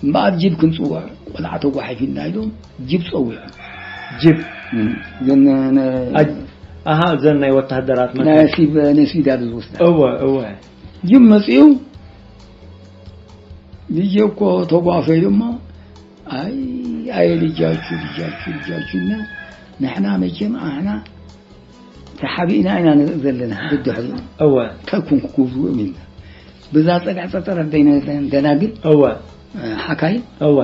እምበኣር ጅብ ክንፅውዕ ቆልዓ ተጓሒፊልና ኢሎም ጅብ ፀዊዖም ጅብ። እም፣ ግን ነ- ኣጅ- ኣሃ፣ እዘን ናይ ወታደራት መ- ናይ ሲብ- ናይ ሲዳር ዝወስዳ እወ፣ እወ። ጅብ መፅኡ ልጄ እኮ ተጓፈ ኢሎሞ ኣይ ኣየ ልጃችሁ ልጃችሁ ልጃችሁ እና ንሕና መቼም ኣሕና ተሓቢእና ኢና ንርኢ ዘለና ብድሕሪኡ እወ። እንታይ ኮንኩ ክብሉ እዮም ኢልና ብዛ ፀግዕ ፀጠር ኣደይነ ደናግል እወ። ሓካይ እወ።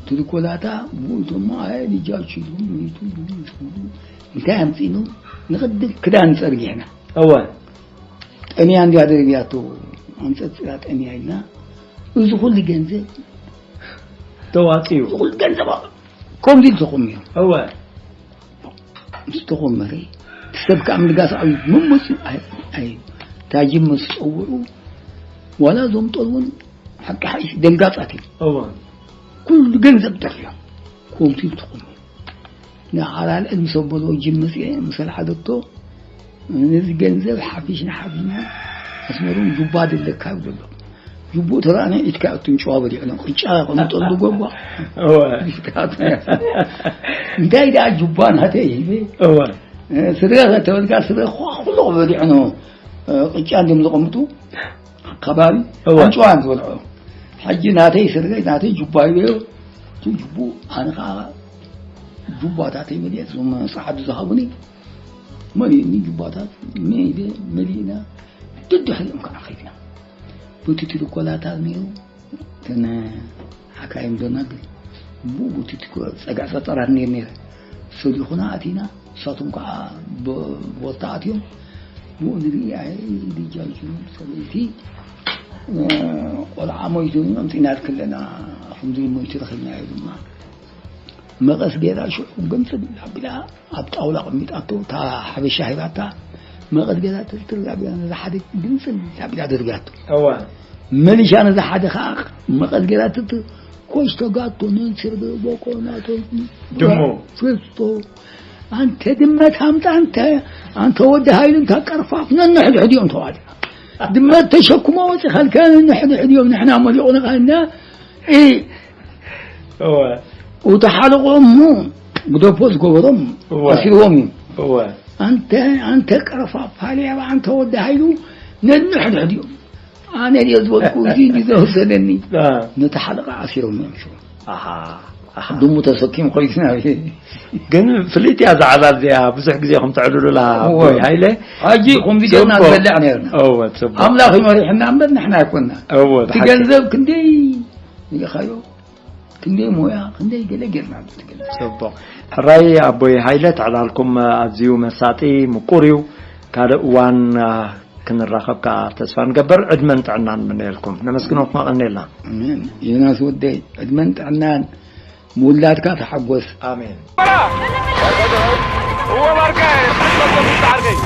ትልኮላታ ብኡ ድማ ኣየ ልጃችሁ ይኹን ይቱ ይኹን ይቱ እንታይ ኣምፂኑ ንቕድም ክዳን ፀርጊሕና እወ። ጠንያ እንዲያ ደርቢያቶ ኣንፀፅራ ጠንያ ኢልና እዚ ኩሉ ገንዘብ ተዋፅዩ። እዚ ኩሉ ገንዘብ ከምዚ ኢሉ ተቆሚሩ እወ። ምስ ተቆመረ እቲ ሰብ ከዓ ምልጋስ ኣብ መመፅኡ ኣይ ኣይ ታጅም ምስ ፀውዑ ዋላ እዞም ጦር እውን ሓቂ ሓቂ ደንጋፃት እዮም እወ። ኩሉ ገንዘብ ጠፊኦም ከምዚ ኢሉ ተቆሚሩ ንዓላልዕል ምስ ኣበሎ ጅብ መፅአ ምስ ኣልዓለቶ ነዚ ገንዘብ ሓፊሽና ሓፊሽና ኣስመሮም ጁባ ድለካ ይብሎ ጅቡኡ ተረኣነ ኢድካ እቱን ጨዋ በሊዕሎም ቅጫ ቀምጠሉ ጎጓ እወ። እንታይ ደኣ ጁባ ናተይ ሂበ እወ። ስረ ከተበልካ፣ ስረ ኩሉ በሊዑ ነው። ቅጫ እንዲም ዝቐምጡ ከባቢ እወ። ኣንጭዋ ዝበልዖ። ሕጂ ናተይ ስረ፣ ናተይ ጁባ ይበዮ። እቲ ጁቡ፣ ኣነ ከዓ ጁባታተይ መሊአ፣ እዞም ጸዓዱ ዝሃቡኒ መሊእኒ ጁባታት፣ መይደ መሊእና፣ ደድሕሪኦም ከዓ ኸይድና። በቲ ትልኮላታት ነይሩ፣ እተን ሓካይም ዶናግል፣ ብኡ በቲ ትኮ-፣ ጸግዒ ጸጸራት ነይሩ ነይረ። ሰሊኹና ኣቲና፣ ንሳቶም ከዓ ብ-፣ ቦርታ ኣትዮም፣ ብኡ ንርኢ፣ ኣይ፣ ደጃዙ ሰበይቲ፣ እ፣ ቆልዓ ሞይቱ ኣምጺእናልክለና፣ ከምዚ ሞይቱ ረኺብናዮ ድማ። መቐስ ገይራ ሽዑ ግንጽል ኣቢላ ኣብ ጣውላ ኣቐሚጣቶ፣ እታ ሓበሻ ሂባታ፣ መቐስ ገይራ ትርትር ኣቢላ ነዛ ሓደ ግንጽል ኣቢላ ደርቢያቶ። እወ። መሊሻ ነዛ ሓደ ኸዓ መቐስ ገይራ ትርትር፣ ኮሽ ተጋቶ፣ ነንስር በቆ ናቶ ድሙ። ፍስቶ፣ ኣንተ ድመት ኣምጣ፣ ኣንተ፣ ኣንተ ወዲ ሃይሉ፣ እንታ ቀርፋፍ፣ ነንሕድሕድ እዮም ተዋዲኣ። ድመት ተሸክሞ ወፂ ካልካ፣ ነንሕድሕድ እዮም፣ ንሕና መሊቑና ኻልና፣ እ፣ እወ። እቲ ሓለቆም እሞ ግደፎ ዝገበሮም እወ። ኣሲርዎም እዩ። እወ። ኣንተ፣ ኣንተ ቀርፋፋ ሌባ፣ ኣንተ ወዲ ሃይሉ ነንሕድሕድ እዮም። ኣነ ድየ ዝበልኩ፣ እዚ እንዲ ዘወሰደኒ። አ። ነቲ ሓለቃ ኣሲሮም እዮም ሽዑ። ኣሃ፣ ኣሃ። ድሙ ተሰኪሙ ኸይዱ ናብ ግን ፍልይቲ እያ እዛ ዕላል እዚኣ፣ ብዙሕ ግዜ ከም ተዕልሉላ እወ። ኣቦይ ሃይለ። ሕጂ ከምዚ ጌርና ጽቡቕ። ንበልዕ ነርና። እወ፣ ጽቡቕ። ኣምላኽ ይመሪሕና እምበር ንሕና ኣይኮንና። እወ፣ እቲ ብሓቂ። ገንዘብ ክንደይ ርኢኻዮ? ክንደይ ሞያ፣ ክንደይ ገለ ጌርና ብትግል። ጽቡቕ። ሕራይ ኣቦይ ሃይለ፣ ትዕላልኩም ኣዝዩ መሳጢ፣ ምቁር እዩ። ካልእ እዋን፣ አ፣ ክንራኸብ ከኣ ተስፋ ንገብር። ዕድመን ጥዕናን ንምነየልኩም። ነመስግነኩም፣ ኣቐንየልና። ኣሜን። ዮናስ ወደይ፣ ዕድመን ጥዕናን፣ ምውላድካ ተሓጎስ። ኣሜን። እዎ፣ ባርካ፣ ዓርከይ።